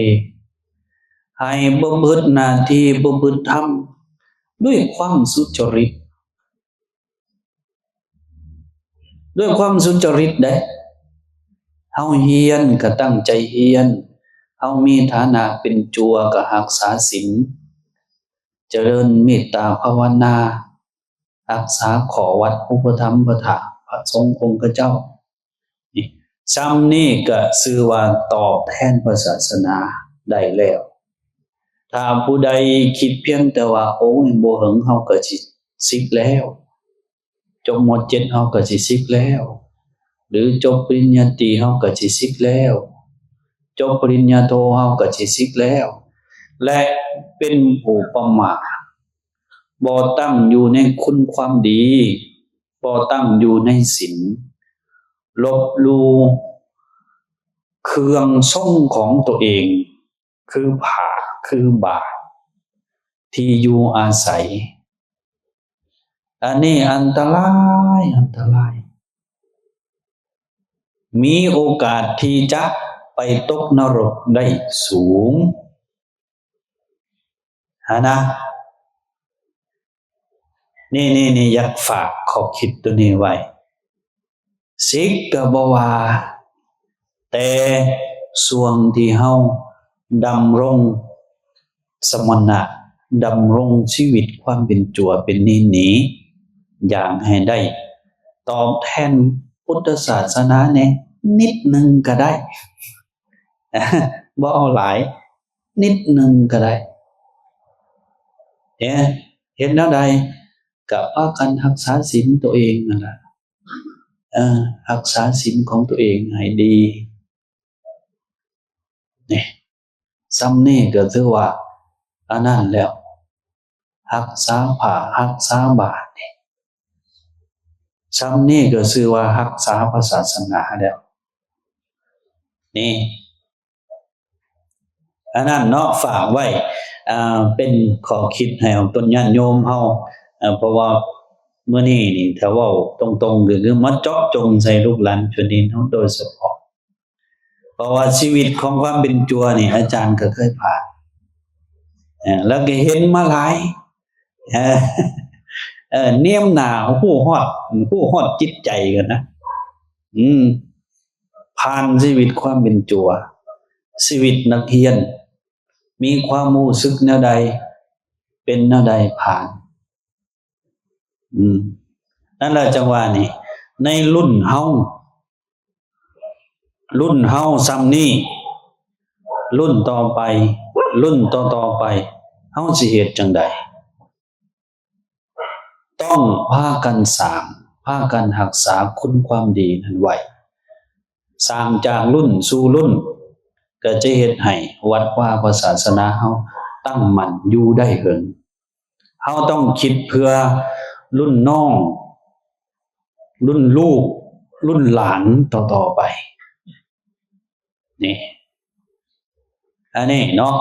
ໃຫ້ປະພຶດໜ້າທີ່ ປະພຶດທຳດ້ວຍຄວາມສຸຈະລິດ. ດ້ວຍຄວາມສຸຈະລິດເດ້. ເຮົາຮຽນກໍຕັ້ງໃຈຮຽນ, ເຮົາມີຖານະເປັນຈົວກໍຮັກສາສິນ, ຈະເລີນເມດຕາພາວະນາ, ຮັກສາຂໍ້ວັດອຸປະຖຳປະຖາພະສົງອົງຄະເຈົ້າ. ນີ້ ຊ່ຳນີ້ກໍຊື່ວ່າຕອບແທນພະສາສະໜາໄດ້ແລ້ວ. ຖ້າຜູ້ໃດຄິດພຽງແຕ່ວ່າ ໂອ້ຍ ບໍ່ເຫິງເຮົາກໍຊິສິກແລ້ວ, ຈົບ ມ.ເຈັດ ເຮົາກໍຊິສິກແລ້ວ ຫຼື ຈົບປະລິນຍາຕີເຮົາກໍຊິສິກແລ້ວ, ຈົບປະລິນຍາໂທເຮົາກໍຊິສິກແລ້ວ ແລະ ເປັນຜູ້ປະໝາດ, ບໍ່ຕັ້ງຢູ່ໃນຄຸນຄວາມດີ, ບໍ່ຕັ້ງຢູ່ໃນສິນ, ລົບຫຼູ່ເຄື່ອງຊົງຂອງຕົວເອງ ຄືຜ້າ ຄືບາດ ທີ່ຢູ່ອາໄສ. ອັນນີ້ອັນຕະລາຍ ອັນຕະລາຍ. ມີໂອກາດທີ່ຈະໄປຕົກນະລົກໄດ້ສູງຫັ້ນນະ. ນີ້ໆໆ ຢາກຝາກຂໍ້ຄິດໂຕນີ້ໄວ້. ສິກກະບໍ່ວ່າ ແຕ່ຊ່ວງທີ່ເຮົາດຳລົງສະມະນະ ດຳລົງຊີວິດຄວາມເປັນຈົວເປັນນິນນີ້ ຢາກໃຫ້ໄດ້ຕອບແທນພຸດທະສາສະໜາແດ່ນິດໜຶ່ງກະໄດ້ ບໍ່ເອົາຫຼາຍ ນິດໜຶ່ງກະໄດ້. ເອີ ເຮັດແນວໃດ? ກະພາກັນຮັກສາສິນໂຕເອງນັ້ນລະ ເອີ ຮັກສາສິນຂອງໂຕເອງໃຫ້ດີ. ນີ້ ຊ່ຳນີ້ກະຖືວ່າອັນນັ້ນແລ້ວ ຮັກສາຜ້າ ຮັກສາບາດນີ້ ຊ່ຳນີ້ກະຊື່ວ່າຮັກສາພະສາສະໜາແລ້ວ. ນີ້ ອັນນັ້ນເນາະ ຝາກໄວ້ ເປັນຂໍ້ຄິດໃຫ້ອອກຕົນຍາດໂຍມເຮົາ ເພາະວ່າມື້ນີ້ນີ້ ຖ້າເວົ້າຕົງໆ ກະຄືມາເຈາະຈົງໃສ່ລູກຫຼານຊົນເຜົ່າເຮົາໂດຍສະເພາະ ເພາະວ່າຊີວິດຂອງຄວາມເປັນຈົວນີ້ ອາຈານກະເຄີຍຜ່ານ ແລ້ວກະເຫັນມາຫຼາຍ ເນມໜ້າ ຮູ້ຮອດ ຮູ້ຮອດຈິດໃຈກັນນະ ຜ່ານຊີວິດຄວາມເປັນຈົວ ຊີວິດນັກຮຽນ ມີຄວາມຮູ້ສຶກແນວໃດ ເປັນແນວໃດ ຜ່ານ ນັ້ນລະ ຈັ່ງວ່ານີ້ ໃນລຸ້ນເຮົາ ລຸ້ນເຮົາຊ່ຳນີ້ ລຸ້ນຕໍ່ໄປ ລຸ້ນຕໍ່ໆໄປ ເຮົາຊິເຮັດຈັ່ງໃດ? ຕ້ອງພາກັນສ້າງ ພາກັນຮັກສາຄຸນຄວາມດີນັ້ນໄວ້ ສ້າງຈາກລຸ້ນສູ່ລຸ້ນ ກະຈະເຮັດໃຫ້ວັດວາພະສາສະໜາເຮົາຕັ້ງໝັ້ນຢູ່ໄດ້ເຫິງ. ເຮົາຕ້ອງຄິດເພື່ອລຸ້ນນ້ອງ ລຸ້ນລູກ ລຸ້ນຫຼານຕໍ່ໆໄປ ນີ້ ອັນນີ້ເນາະ